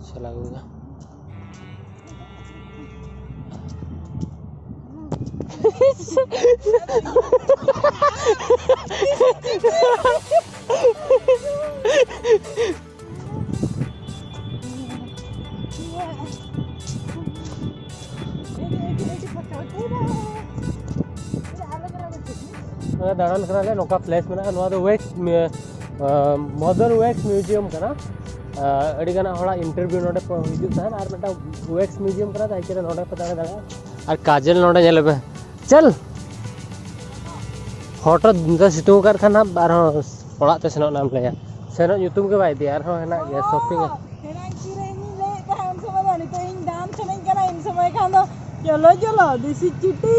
ᱪᱟᱞᱟᱣ ᱜᱚᱫᱚᱜᱼᱟ᱾ ᱫᱟᱬᱟᱱ ᱠᱟᱱᱟᱞᱮ, ᱱᱚᱝᱠᱟ place ᱢᱮᱱᱟᱜᱼᱟ᱾ ᱱᱚᱣᱟ ᱫᱚ wax, ᱢᱚᱫᱟᱨ wax museum ᱠᱟᱱᱟ᱾ ᱟᱹᱰᱤ ᱜᱟᱱ ᱦᱚᱲᱟᱜ ᱤᱱᱴᱟᱨᱵᱷᱤᱭᱩ ᱱᱚᱰᱮ ᱠᱚ ᱦᱤᱡᱩᱜ ᱛᱟᱦᱮᱸᱫ, ᱟᱨ ᱢᱤᱫᱴᱟᱝ ᱣᱮᱠᱥ ᱢᱤᱭᱩᱡᱤᱭᱟᱢ ᱠᱟᱱᱟ, ᱛᱟᱦᱮᱸ ᱠᱟᱱᱟ, ᱱᱚᱰᱮ ᱯᱮ ᱫᱟᱬᱟ ᱫᱟᱲᱮᱭᱟᱜᱼᱟ᱾ ᱟᱨ ᱠᱟᱡᱚᱞ ᱱᱚᱰᱮ ᱧᱮᱞ ᱢᱮ, ᱪᱟᱞ᱾ ᱦᱚᱴᱚ ᱱᱤᱛᱚᱜ ᱥᱤᱛᱩᱝ ᱟᱠᱟᱫ ᱠᱷᱟᱱ ᱦᱟᱸᱜ ᱟᱨᱦᱚᱸ ᱚᱲᱟᱜ ᱛᱮ ᱥᱮᱱᱚᱜ ᱮᱢ ᱞᱟᱹᱭᱟ᱾ ᱥᱮᱱᱚᱜ ᱧᱩᱛᱩᱢ ᱜᱮ ᱵᱟᱭ ᱤᱫᱤᱭᱟ, ᱟᱨᱦᱚᱸ ᱦᱮᱱᱟᱜ ᱜᱮᱭᱟ ᱥᱚᱯᱤᱝ᱾ ᱦᱮᱱᱟᱝ ᱛᱤᱨᱮ ᱤᱧᱤᱧ ᱞᱟᱹᱭᱮᱫ ᱛᱟᱦᱮᱸᱫ, ᱩᱱ ᱥᱚᱢᱚᱭ ᱫᱚ ᱱᱤᱛᱚᱜ ᱤᱧ ᱫᱟᱬᱟᱱ ᱥᱟᱱᱟᱧ ᱠᱟᱱᱟ, ᱤᱱ ᱥᱚᱢᱚᱭ ᱠᱷᱟᱱ ᱫᱚ ᱪᱚᱞᱚ ᱪᱚᱞᱚ ᱫᱮᱥᱤ ᱪᱩᱴᱤ᱾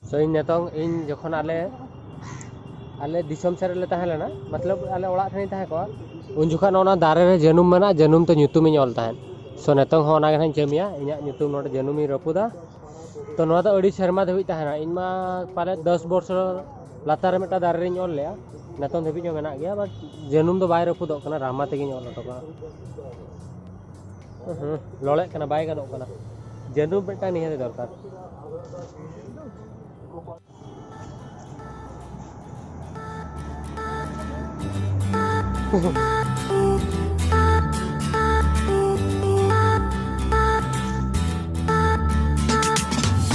So, ᱤᱧ ᱱᱤᱛᱚᱝ, ᱤᱧ ᱡᱚᱠᱷᱚᱱ ᱟᱞᱮ, ᱟᱞᱮ ᱫᱤᱥᱚᱢ ᱥᱮᱫ ᱨᱮᱞᱮ ᱛᱟᱦᱮᱸ ᱞᱮᱱᱟ, ᱢᱚᱛᱞᱚᱵ ᱟᱞᱮ ᱚᱲᱟᱜ ᱴᱷᱮᱱᱤᱧ ᱛᱟᱦᱮᱸ ᱠᱚᱜᱼᱟ, ᱩᱱ ᱡᱚᱠᱷᱚᱱ ᱚᱱᱟ ᱫᱟᱨᱮ ᱨᱮ ᱡᱟᱹᱱᱩᱢ ᱢᱮᱱᱟᱜᱼᱟ, ᱡᱟᱹᱱᱩᱢ ᱛᱮ ᱧᱩᱛᱩᱢᱤᱧ ᱚᱞ ᱛᱟᱦᱮᱸᱫ᱾ So, ᱱᱤᱛᱚᱝ ᱦᱚᱸ ᱚᱱᱟ ᱜᱮ ᱱᱟᱦᱟᱜ ᱤᱧ ᱠᱟᱹᱢᱤᱭᱟ, ᱤᱧᱟᱹᱜ ᱧᱩᱛᱩᱢ ᱱᱚᱰᱮ ᱡᱟᱹᱱᱩᱢᱤᱧ ᱨᱟᱹᱯᱩᱫᱟ᱾ ᱛᱚ, ᱱᱚᱣᱟ ᱫᱚ ᱟᱹᱰᱤ ᱥᱮᱨᱢᱟ ᱫᱷᱟᱹᱵᱤᱡ ᱛᱟᱦᱮᱱᱟ᱾ ᱤᱧ ᱢᱟ ᱯᱟᱞᱮ ᱫᱚᱥ ᱵᱚᱪᱷᱚᱨ ᱞᱟᱛᱟᱨ ᱨᱮ ᱢᱤᱫᱴᱟᱝ ᱫᱟᱨᱮ ᱨᱤᱧ ᱚᱞ ᱞᱮᱜᱼᱟ, ᱱᱤᱛᱚᱝ ᱫᱷᱟᱹᱵᱤᱡ ᱦᱚᱸ ᱢᱮᱱᱟᱜ ᱜᱮᱭᱟ, but ᱡᱟᱹᱱᱩᱢ ᱫᱚ ᱵᱟᱭ ᱨᱟᱹᱯᱩᱫᱚᱜ ᱠᱟᱱᱟ, ᱨᱟᱢᱟ ᱛᱮᱜᱮᱧ ᱚᱞ ᱦᱚᱴᱚ ᱠᱟᱜᱼᱟ᱾ ᱦᱩᱸ, ᱞᱚᱲᱮᱜ ᱠᱟᱱᱟ, ᱵᱟᱭ ᱜᱟᱱᱚᱜ ᱠᱟᱱᱟ᱾ ᱡᱟᱹᱱᱩᱢ ᱢᱤᱫᱴᱟᱝ ᱱᱤᱦᱟᱹᱛ ᱫᱚᱨᱠᱟᱨ᱾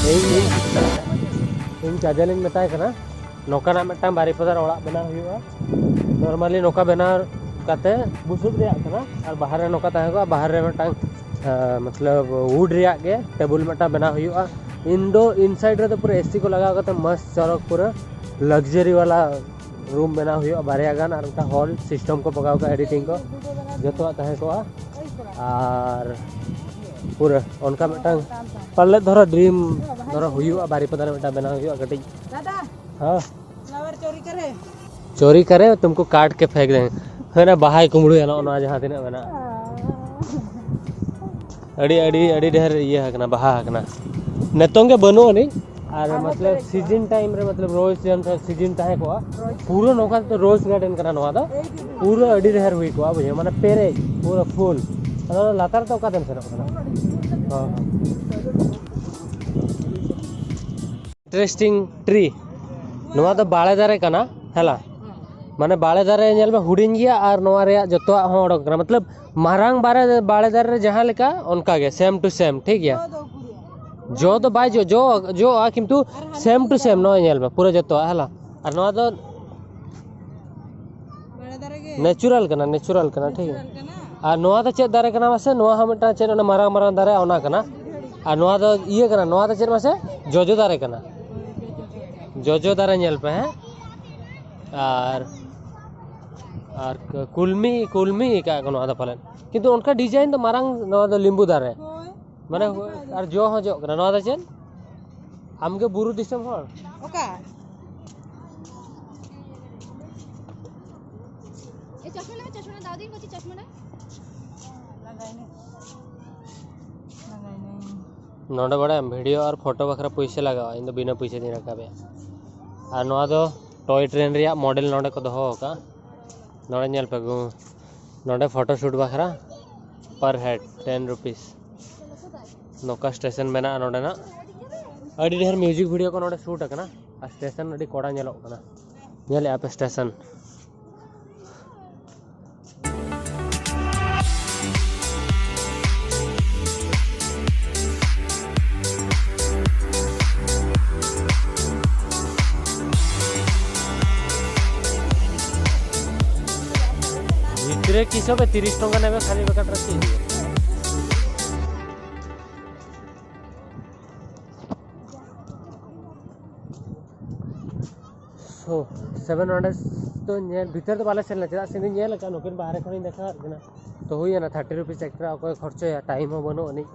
ᱤᱧ, ᱤᱧ, ᱤᱧ ᱠᱟᱡᱚᱞᱤᱧ ᱢᱮᱛᱟᱭ ᱠᱟᱱᱟ, ᱱᱚᱝᱠᱟᱱᱟᱜ ᱢᱤᱫᱴᱟᱝ ᱵᱟᱨᱤᱯᱟᱫᱟ ᱨᱮ ᱚᱲᱟᱜ ᱵᱮᱱᱟᱣ ᱦᱩᱭᱩᱜᱼᱟ᱾ Normally ᱱᱚᱝᱠᱟ ᱵᱮᱱᱟᱣ ᱠᱟᱛᱮ ᱵᱩᱥᱩᱵ ᱨᱮᱭᱟᱜ ᱠᱟᱱᱟ, ᱟᱨ ᱵᱟᱦᱟᱨ ᱨᱮ ᱱᱚᱝᱠᱟ ᱛᱟᱦᱮᱸ ᱠᱚᱜᱼᱟ, ᱵᱟᱦᱟᱨ ᱨᱮ ᱢᱤᱫᱴᱟᱝ, ᱟᱸ, ᱢᱚᱛᱞᱚᱵ wood ᱨᱮᱭᱟᱜ ᱜᱮ ᱴᱮᱵᱩᱞ ᱢᱤᱫᱴᱟᱝ ᱵᱮᱱᱟᱣ ᱦᱩᱭᱩᱜᱼᱟ᱾ ᱤᱧ ᱫᱚ inside ᱨᱮᱫᱚ ᱯᱩᱨᱟᱹ AC ᱠᱚ ᱞᱟᱜᱟᱣ ᱠᱟᱛᱮ ᱢᱚᱥᱛ ᱪᱚᱨᱚᱠ ᱯᱩᱨᱟᱹ luxury ᱣᱟᱞᱟ room ᱵᱮᱱᱟᱣ ᱦᱩᱭᱩᱜᱼᱟ, ᱵᱟᱨᱭᱟ ᱜᱟᱱ, ᱟᱨ ᱢᱤᱫᱴᱟᱝ hall system ᱠᱚ ᱯᱟᱠᱟᱣ ᱠᱟᱜᱼᱟ, editing ᱠᱚ ᱡᱚᱛᱚᱣᱟᱜ ᱛᱟᱦᱮᱸ ᱠᱚᱜᱼᱟ᱾ ᱟᱨ ᱯᱩᱨᱟᱹ ᱚᱱᱠᱟ ᱢᱤᱫᱴᱟᱝ ᱯᱟᱞᱮᱫ ᱫᱷᱚᱨᱚ dream ᱫᱷᱚᱨᱚ ᱦᱩᱭᱩᱜᱼᱟ, ᱵᱟᱨᱤᱯᱟᱫᱟ ᱨᱮ ᱢᱤᱫᱴᱟᱝ ᱵᱮᱱᱟᱣ ᱦᱩᱭᱩᱜᱼᱟ ᱠᱟᱹᱴᱤᱡ᱾ ᱫᱟᱫᱟ, ᱦᱮᱸ᱾ Flower ᱪᱳᱨᱤ ᱠᱟᱨᱮ? ᱪᱳᱨᱤ ᱠᱟᱨᱮ ᱛᱩᱢᱠᱳ ᱠᱟᱴ ᱠᱮ ᱯᱷᱮᱸᱠ ᱫᱮᱝ᱾ ᱦᱮᱸ, ᱵᱟᱦᱟᱭ ᱠᱩᱢᱵᱽᱲᱩᱭᱟ ᱱᱚᱜᱼᱚ ᱱᱚᱣᱟ ᱡᱟᱦᱟᱸ ᱛᱤᱱᱟᱹᱜ ᱢᱮᱱᱟᱜᱼᱟ᱾ ᱟᱹᱰᱤ, ᱟᱹᱰᱤ, ᱟᱹᱰᱤ ᱰᱷᱮᱨ ᱤᱭᱟᱹ ᱟᱠᱟᱱᱟ, ᱵᱟᱦᱟ ᱟᱠᱟᱱᱟ᱾ ᱱᱤᱛᱚᱝ ᱜᱮ ᱵᱟᱹᱱᱩᱜ ᱟᱹᱱᱤᱡ᱾ ᱟᱨ ᱟᱨᱦᱚᱸ ᱢᱚᱛᱞᱚᱵ ᱯᱮᱨᱮᱡ ᱠᱚᱜᱼᱟ᱾ Season time ᱨᱮ, ᱢᱚᱛᱞᱚᱵ rose ᱡᱟᱦᱟᱸ season ᱛᱟᱦᱮᱸ ᱠᱚᱜᱼᱟ, ᱨᱳᱡᱽ᱾ ᱯᱩᱨᱟᱹ ᱱᱚᱝᱠᱟ ᱛᱮ rose garden ᱠᱟᱱᱟ ᱱᱚᱣᱟ ᱫᱚ᱾ ᱮᱭ ᱫᱤᱫᱤ᱾ ᱯᱩᱨᱟᱹ ᱟᱹᱰᱤ ᱰᱷᱮᱨ ᱦᱩᱭ ᱠᱚᱜᱼᱟ, ᱵᱩᱡᱷᱟᱹᱣ, ᱢᱟᱱᱮ ᱯᱮᱨᱮᱡ, ᱯᱩᱨᱟᱹ full᱾ ᱟᱫᱚ ᱞᱟᱛᱟᱨ ᱫᱚ ᱚᱠᱟᱛᱮᱢ ᱥᱮᱱᱚᱜ ᱠᱟᱱᱟ? ᱦᱚᱸ, ᱦᱚᱸ᱾ Interesting tree. ᱱᱚᱣᱟ ᱫᱚ ᱵᱟᱲᱮ ᱫᱟᱨᱮ ᱠᱟᱱᱟ, ᱦᱮᱞᱟ᱾ ᱢᱟᱱᱮ ᱵᱟᱲᱮ ᱫᱟᱨᱮ ᱧᱮᱞ ᱢᱮ, ᱦᱩᱰᱤᱧ ᱜᱮᱭᱟ ᱟᱨ ᱱᱚᱣᱟ ᱨᱮᱭᱟᱜ ᱡᱚᱛᱚᱣᱟᱜ ᱦᱚᱸ ᱚᱰᱚᱠ ᱠᱟᱱᱟ᱾ ᱢᱚᱛᱞᱚᱵ ᱢᱟᱨᱟᱝ ᱵᱟᱨᱮ, ᱵᱟᱲᱮ ᱫᱟᱨᱮ ᱨᱮ ᱡᱟᱦᱟᱸ ᱞᱮᱠᱟ, ᱚᱱᱠᱟ ᱜᱮ, same to same, ᱴᱷᱤᱠ ᱜᱮᱭᱟ᱾ ᱡᱚ ᱫᱚ ᱡᱚ, ᱡᱚᱜᱼᱟ, ᱠᱤᱱᱛᱩ same to same᱾ ᱱᱚᱜᱼᱚᱭ ᱧᱮᱞ ᱢᱮ, ᱯᱩᱨᱟᱹ ᱡᱚᱛᱚᱣᱟᱜ, ᱦᱮᱞᱟ᱾ ᱟᱨ ᱱᱚᱣᱟ ᱫᱚ ᱱᱮᱪᱩᱨᱟᱞ ᱠᱟᱱᱟ, ᱱᱮᱪᱩᱨᱟᱞ ᱠᱟᱱᱟ, ᱴᱷᱤᱠ ᱜᱮᱭᱟ᱾ ᱟᱨ ᱱᱚᱣᱟ ᱫᱚ ᱪᱮᱫ ᱫᱟᱨᱮ ᱠᱟᱱᱟ ᱢᱟᱥᱮ? ᱱᱚᱣᱟ ᱦᱚᱸ ᱢᱤᱫᱴᱟᱝ ᱪᱮᱫ ᱚᱱᱟ ᱢᱟᱨᱟᱝ ᱢᱟᱨᱟᱝ ᱫᱟᱨᱮ, ᱚᱱᱟ ᱠᱟᱱᱟ᱾ ᱟᱨ ᱱᱚᱣᱟ ᱫᱚ ᱤᱭᱟᱹ ᱠᱟᱱᱟ, ᱱᱚᱣᱟ ᱫᱚ ᱪᱮᱫ ᱢᱟᱥᱮ? ᱡᱚᱡᱚ ᱫᱟᱨᱮ ᱠᱟᱱᱟ, ᱡᱚᱡᱚ ᱫᱟᱨᱮ ᱧᱮᱞ ᱯᱮ, ᱦᱮᱸ᱾ ᱟᱨ ᱟᱨ ᱠᱩᱞᱢᱤ, ᱠᱩᱞᱢᱤ ᱟᱠᱟᱫ ᱠᱚ ᱱᱚᱣᱟ ᱫᱚ ᱯᱟᱞᱮᱱ, ᱠᱤᱱᱛᱩ ᱚᱱᱠᱟ ᱰᱤᱡᱟᱭᱤᱱ ᱫᱚ ᱢᱟᱨᱟᱝ, ᱱᱚᱣᱟ ᱫᱚ ᱞᱤᱢᱵᱩ ᱫᱟᱨᱮ᱾ ᱢᱟᱱᱮ ᱟᱨ ᱡᱚ ᱦᱚᱸ ᱡᱚᱜ ᱠᱟᱱᱟ᱾ ᱱᱚᱣᱟ ᱫᱚ ᱪᱮᱫ? ᱟᱢᱜᱮ ᱵᱩᱨᱩ ᱫᱤᱥᱚᱢ ᱦᱚᱲ? ᱚᱠᱟ? ᱮ, ᱪᱚᱥᱢᱟ ᱞᱟᱜᱟᱣ, ᱪᱚᱥᱢᱟ ᱞᱟᱜᱟᱣ, ᱫᱟᱣ ᱫᱤᱧ ᱠᱚᱪᱤ ᱪᱚᱥᱢᱟ ᱞᱟᱜᱟᱣ᱾ ᱞᱟᱜᱟᱭ ᱱᱟᱹᱧ᱾ ᱞᱟᱜᱟᱭ ᱱᱟᱹᱧ᱾ ᱱᱚᱰᱮ ᱵᱟᱲᱟᱭᱟᱢ, ᱵᱷᱤᱰᱤᱭᱳ ᱟᱨ ᱯᱷᱳᱴᱳ ᱵᱟᱠᱷᱨᱟ ᱯᱩᱭᱥᱟᱹ ᱞᱟᱜᱟᱜᱼᱟ, ᱤᱧ ᱫᱚ ᱵᱤᱱᱟᱹ ᱯᱩᱭᱥᱟᱹ ᱛᱤᱧ ᱨᱟᱠᱟᱵᱮᱜᱼᱟ᱾ ᱟᱨ ᱱᱚᱣᱟ ᱫᱚ ᱴᱚᱭ ᱴᱨᱮᱱ ᱨᱮᱭᱟᱜ ᱢᱚᱰᱮᱞ ᱱᱚᱰᱮ ᱠᱚ ᱫᱚᱦᱚ ᱟᱠᱟᱫᱼᱟ᱾ ᱱᱚᱰᱮ ᱧᱮᱞ ᱯᱮ, ᱜᱩ-, ᱱᱚᱰᱮ ᱯᱷᱳᱴᱳ ᱥᱩᱴ ᱵᱟᱠᱷᱨᱟ per head ten rupees᱾ ᱱᱚᱝᱠᱟ ᱥᱴᱮᱥᱚᱱ ᱢᱮᱱᱟᱜᱼᱟ ᱱᱚᱰᱮᱱᱟᱜ᱾ ᱟᱹᱰᱤ ᱰᱷᱮᱨ ᱢᱤᱣᱡᱤᱠ ᱵᱷᱤᱰᱤᱭᱳ ᱠᱚ ᱱᱚᱰᱮ ᱥᱩᱴ ᱟᱠᱟᱱᱟ᱾ ᱟᱨ ᱥᱴᱮᱥᱚᱱ ᱟᱹᱰᱤ ᱠᱚᱲᱟ ᱧᱮᱞᱚᱜ ᱠᱟᱱᱟ᱾ ᱧᱮᱞᱮᱫᱼᱟ ᱯᱮ ᱥᱴᱮᱥᱚᱱ᱾ ଭିତରେ କିସ ବେ ତିରିଶ ଟଙ୍କା ନେବେ ଖାଲି ବେକାରଟାରେ କିଏ ଯିବ? So, ସେଭେନ୍ ୱାଣ୍ଡର୍ସ ᱫᱚ ᱧᱮᱞ, ᱵᱷᱤᱛᱟᱹᱨ ᱫᱚ ᱵᱟᱞᱮ ᱥᱮᱱ ᱞᱮᱱᱟ, ᱪᱮᱫᱟᱜ ᱥᱮ ᱤᱧ ᱧᱮᱞ ᱟᱠᱟᱫᱼᱟ, ᱱᱩᱠᱤᱱ ᱵᱟᱦᱨᱮ ᱠᱷᱚᱱᱤᱧ ᱫᱮᱠᱷᱟᱣᱟᱫ ᱠᱤᱱᱟ᱾ ᱛᱚ ᱦᱩᱭᱮᱱᱟ ᱛᱷᱟᱨᱴᱤ ᱨᱩᱯᱤᱥ ᱮᱠᱥᱴᱨᱟ, ᱚᱠᱚᱭ ᱠᱷᱚᱨᱪᱚᱭᱟ, ᱴᱟᱭᱤᱢ ᱦᱚᱸ ᱵᱟᱹᱱᱩᱜ ᱟᱹᱱᱤᱡ᱾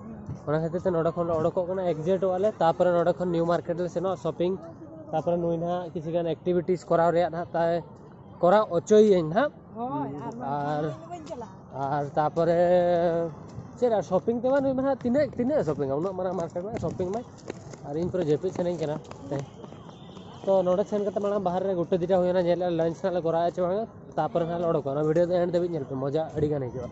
ᱚᱱᱟ ᱠᱷᱟᱹᱛᱤᱨ ᱛᱮ ᱱᱚᱰᱮ ᱠᱷᱚᱱ ᱞᱮ ᱚᱰᱚᱠᱚᱜ ᱠᱟᱱᱟ, ᱮᱠᱡᱤᱴᱚᱜ ᱟᱞᱮ, ᱛᱟᱨᱯᱚᱨᱮ ᱱᱚᱰᱮ ᱠᱷᱚᱱ ᱱᱤᱭᱩ ᱢᱟᱨᱠᱮᱴ ᱞᱮ ᱥᱮᱱᱚᱜᱼᱟ, ᱥᱚᱯᱤᱝ, ᱛᱟᱨᱯᱚᱨᱮ ᱱᱩᱭ ᱱᱟᱦᱟᱜ ᱠᱤᱪᱷᱩ ᱜᱟᱱ ᱮᱠᱴᱤᱵᱷᱤᱴᱤᱡᱽ ᱠᱚᱨᱟᱣ ᱨᱮᱭᱟᱜ ᱱᱟᱦᱟᱜ ᱛᱟᱭ, ᱠᱚᱨᱟᱣ ᱚᱪᱚᱭᱮᱭᱟᱹᱧ ᱱᱟᱦᱟᱜ᱾ ᱦᱳᱭ, ᱟᱨ ᱵᱟᱝᱠᱷᱟᱱ ᱟᱨ ᱤᱧ ᱫᱚ ᱵᱟᱹᱧ ᱪᱟᱞᱟᱜᱼᱟ᱾ ᱟᱨ ᱛᱟᱨᱯᱚᱨᱮ ᱪᱮᱫ ᱟᱨ ᱥᱚᱯᱤᱝ ᱛᱮᱢᱟ ᱱᱩᱭ ᱢᱟ ᱱᱟᱦᱟᱜ ᱛᱤᱱᱟᱹᱜ, ᱛᱤᱱᱟᱹᱜ ᱮ ᱥᱚᱯᱤᱝᱟ, ᱩᱱᱟᱹᱜ ᱢᱟᱨᱟᱝ ᱢᱟᱨᱠᱮᱴ ᱢᱟ ᱥᱚᱯᱤᱝ ᱢᱟᱭ᱾ ᱟᱨ ᱤᱧ ᱯᱩᱨᱟᱹ ᱡᱟᱹᱯᱤᱫ ᱥᱟᱱᱟᱧ ᱠᱟᱱᱟ ᱛᱮ᱾ ᱛᱚ ᱱᱚᱰᱮ ᱥᱮᱱ ᱠᱟᱛᱮ ᱢᱟᱲᱟᱝ ᱵᱟᱦᱨᱮ ᱨᱮ ᱜᱩᱴᱟᱹ ᱫᱤᱴᱟ ᱦᱩᱭᱱᱟ, ᱧᱮᱞ ᱞᱟᱧᱪ ᱱᱟᱦᱟᱜ ᱞᱮ ᱠᱚᱨᱟᱣᱟ ᱪᱮ ᱵᱟᱝᱟ, ᱛᱟᱨᱯᱚᱨᱮ ᱱᱟᱦᱟᱜ ᱞᱮ ᱚᱰᱚᱠᱚᱜᱼᱟ᱾ ᱚᱱᱟ ᱵᱷᱤᱰᱤᱭᱳ ᱫᱚ ᱮᱱᱰ ᱫᱷᱟᱹᱵᱤᱡ ᱧᱮᱞ ᱯᱮ, ᱢᱚᱡᱟ ᱟᱹᱰᱤ ᱜᱟᱱ ᱦᱤᱡᱩᱜᱼᱟ᱾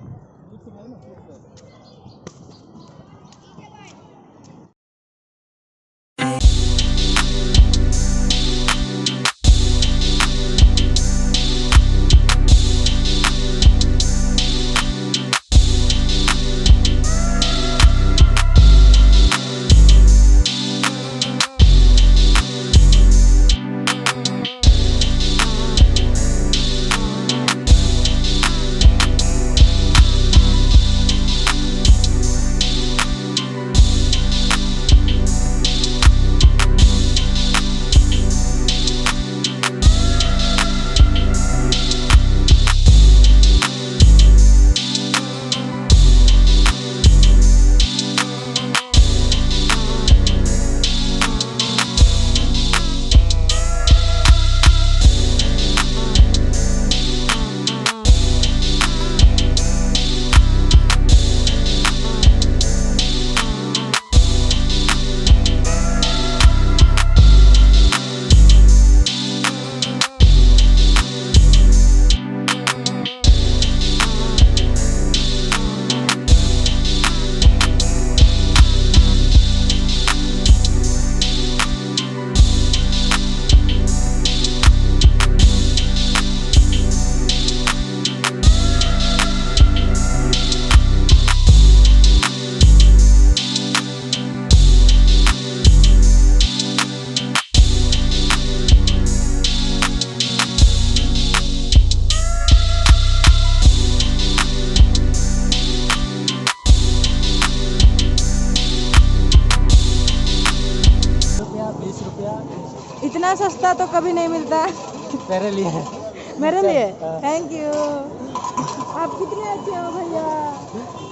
सस्ता तो कभी नहीं मिलता। मेरे लिए। मेरे लिए? Thank you. आप कितने अच्छे हो भैया।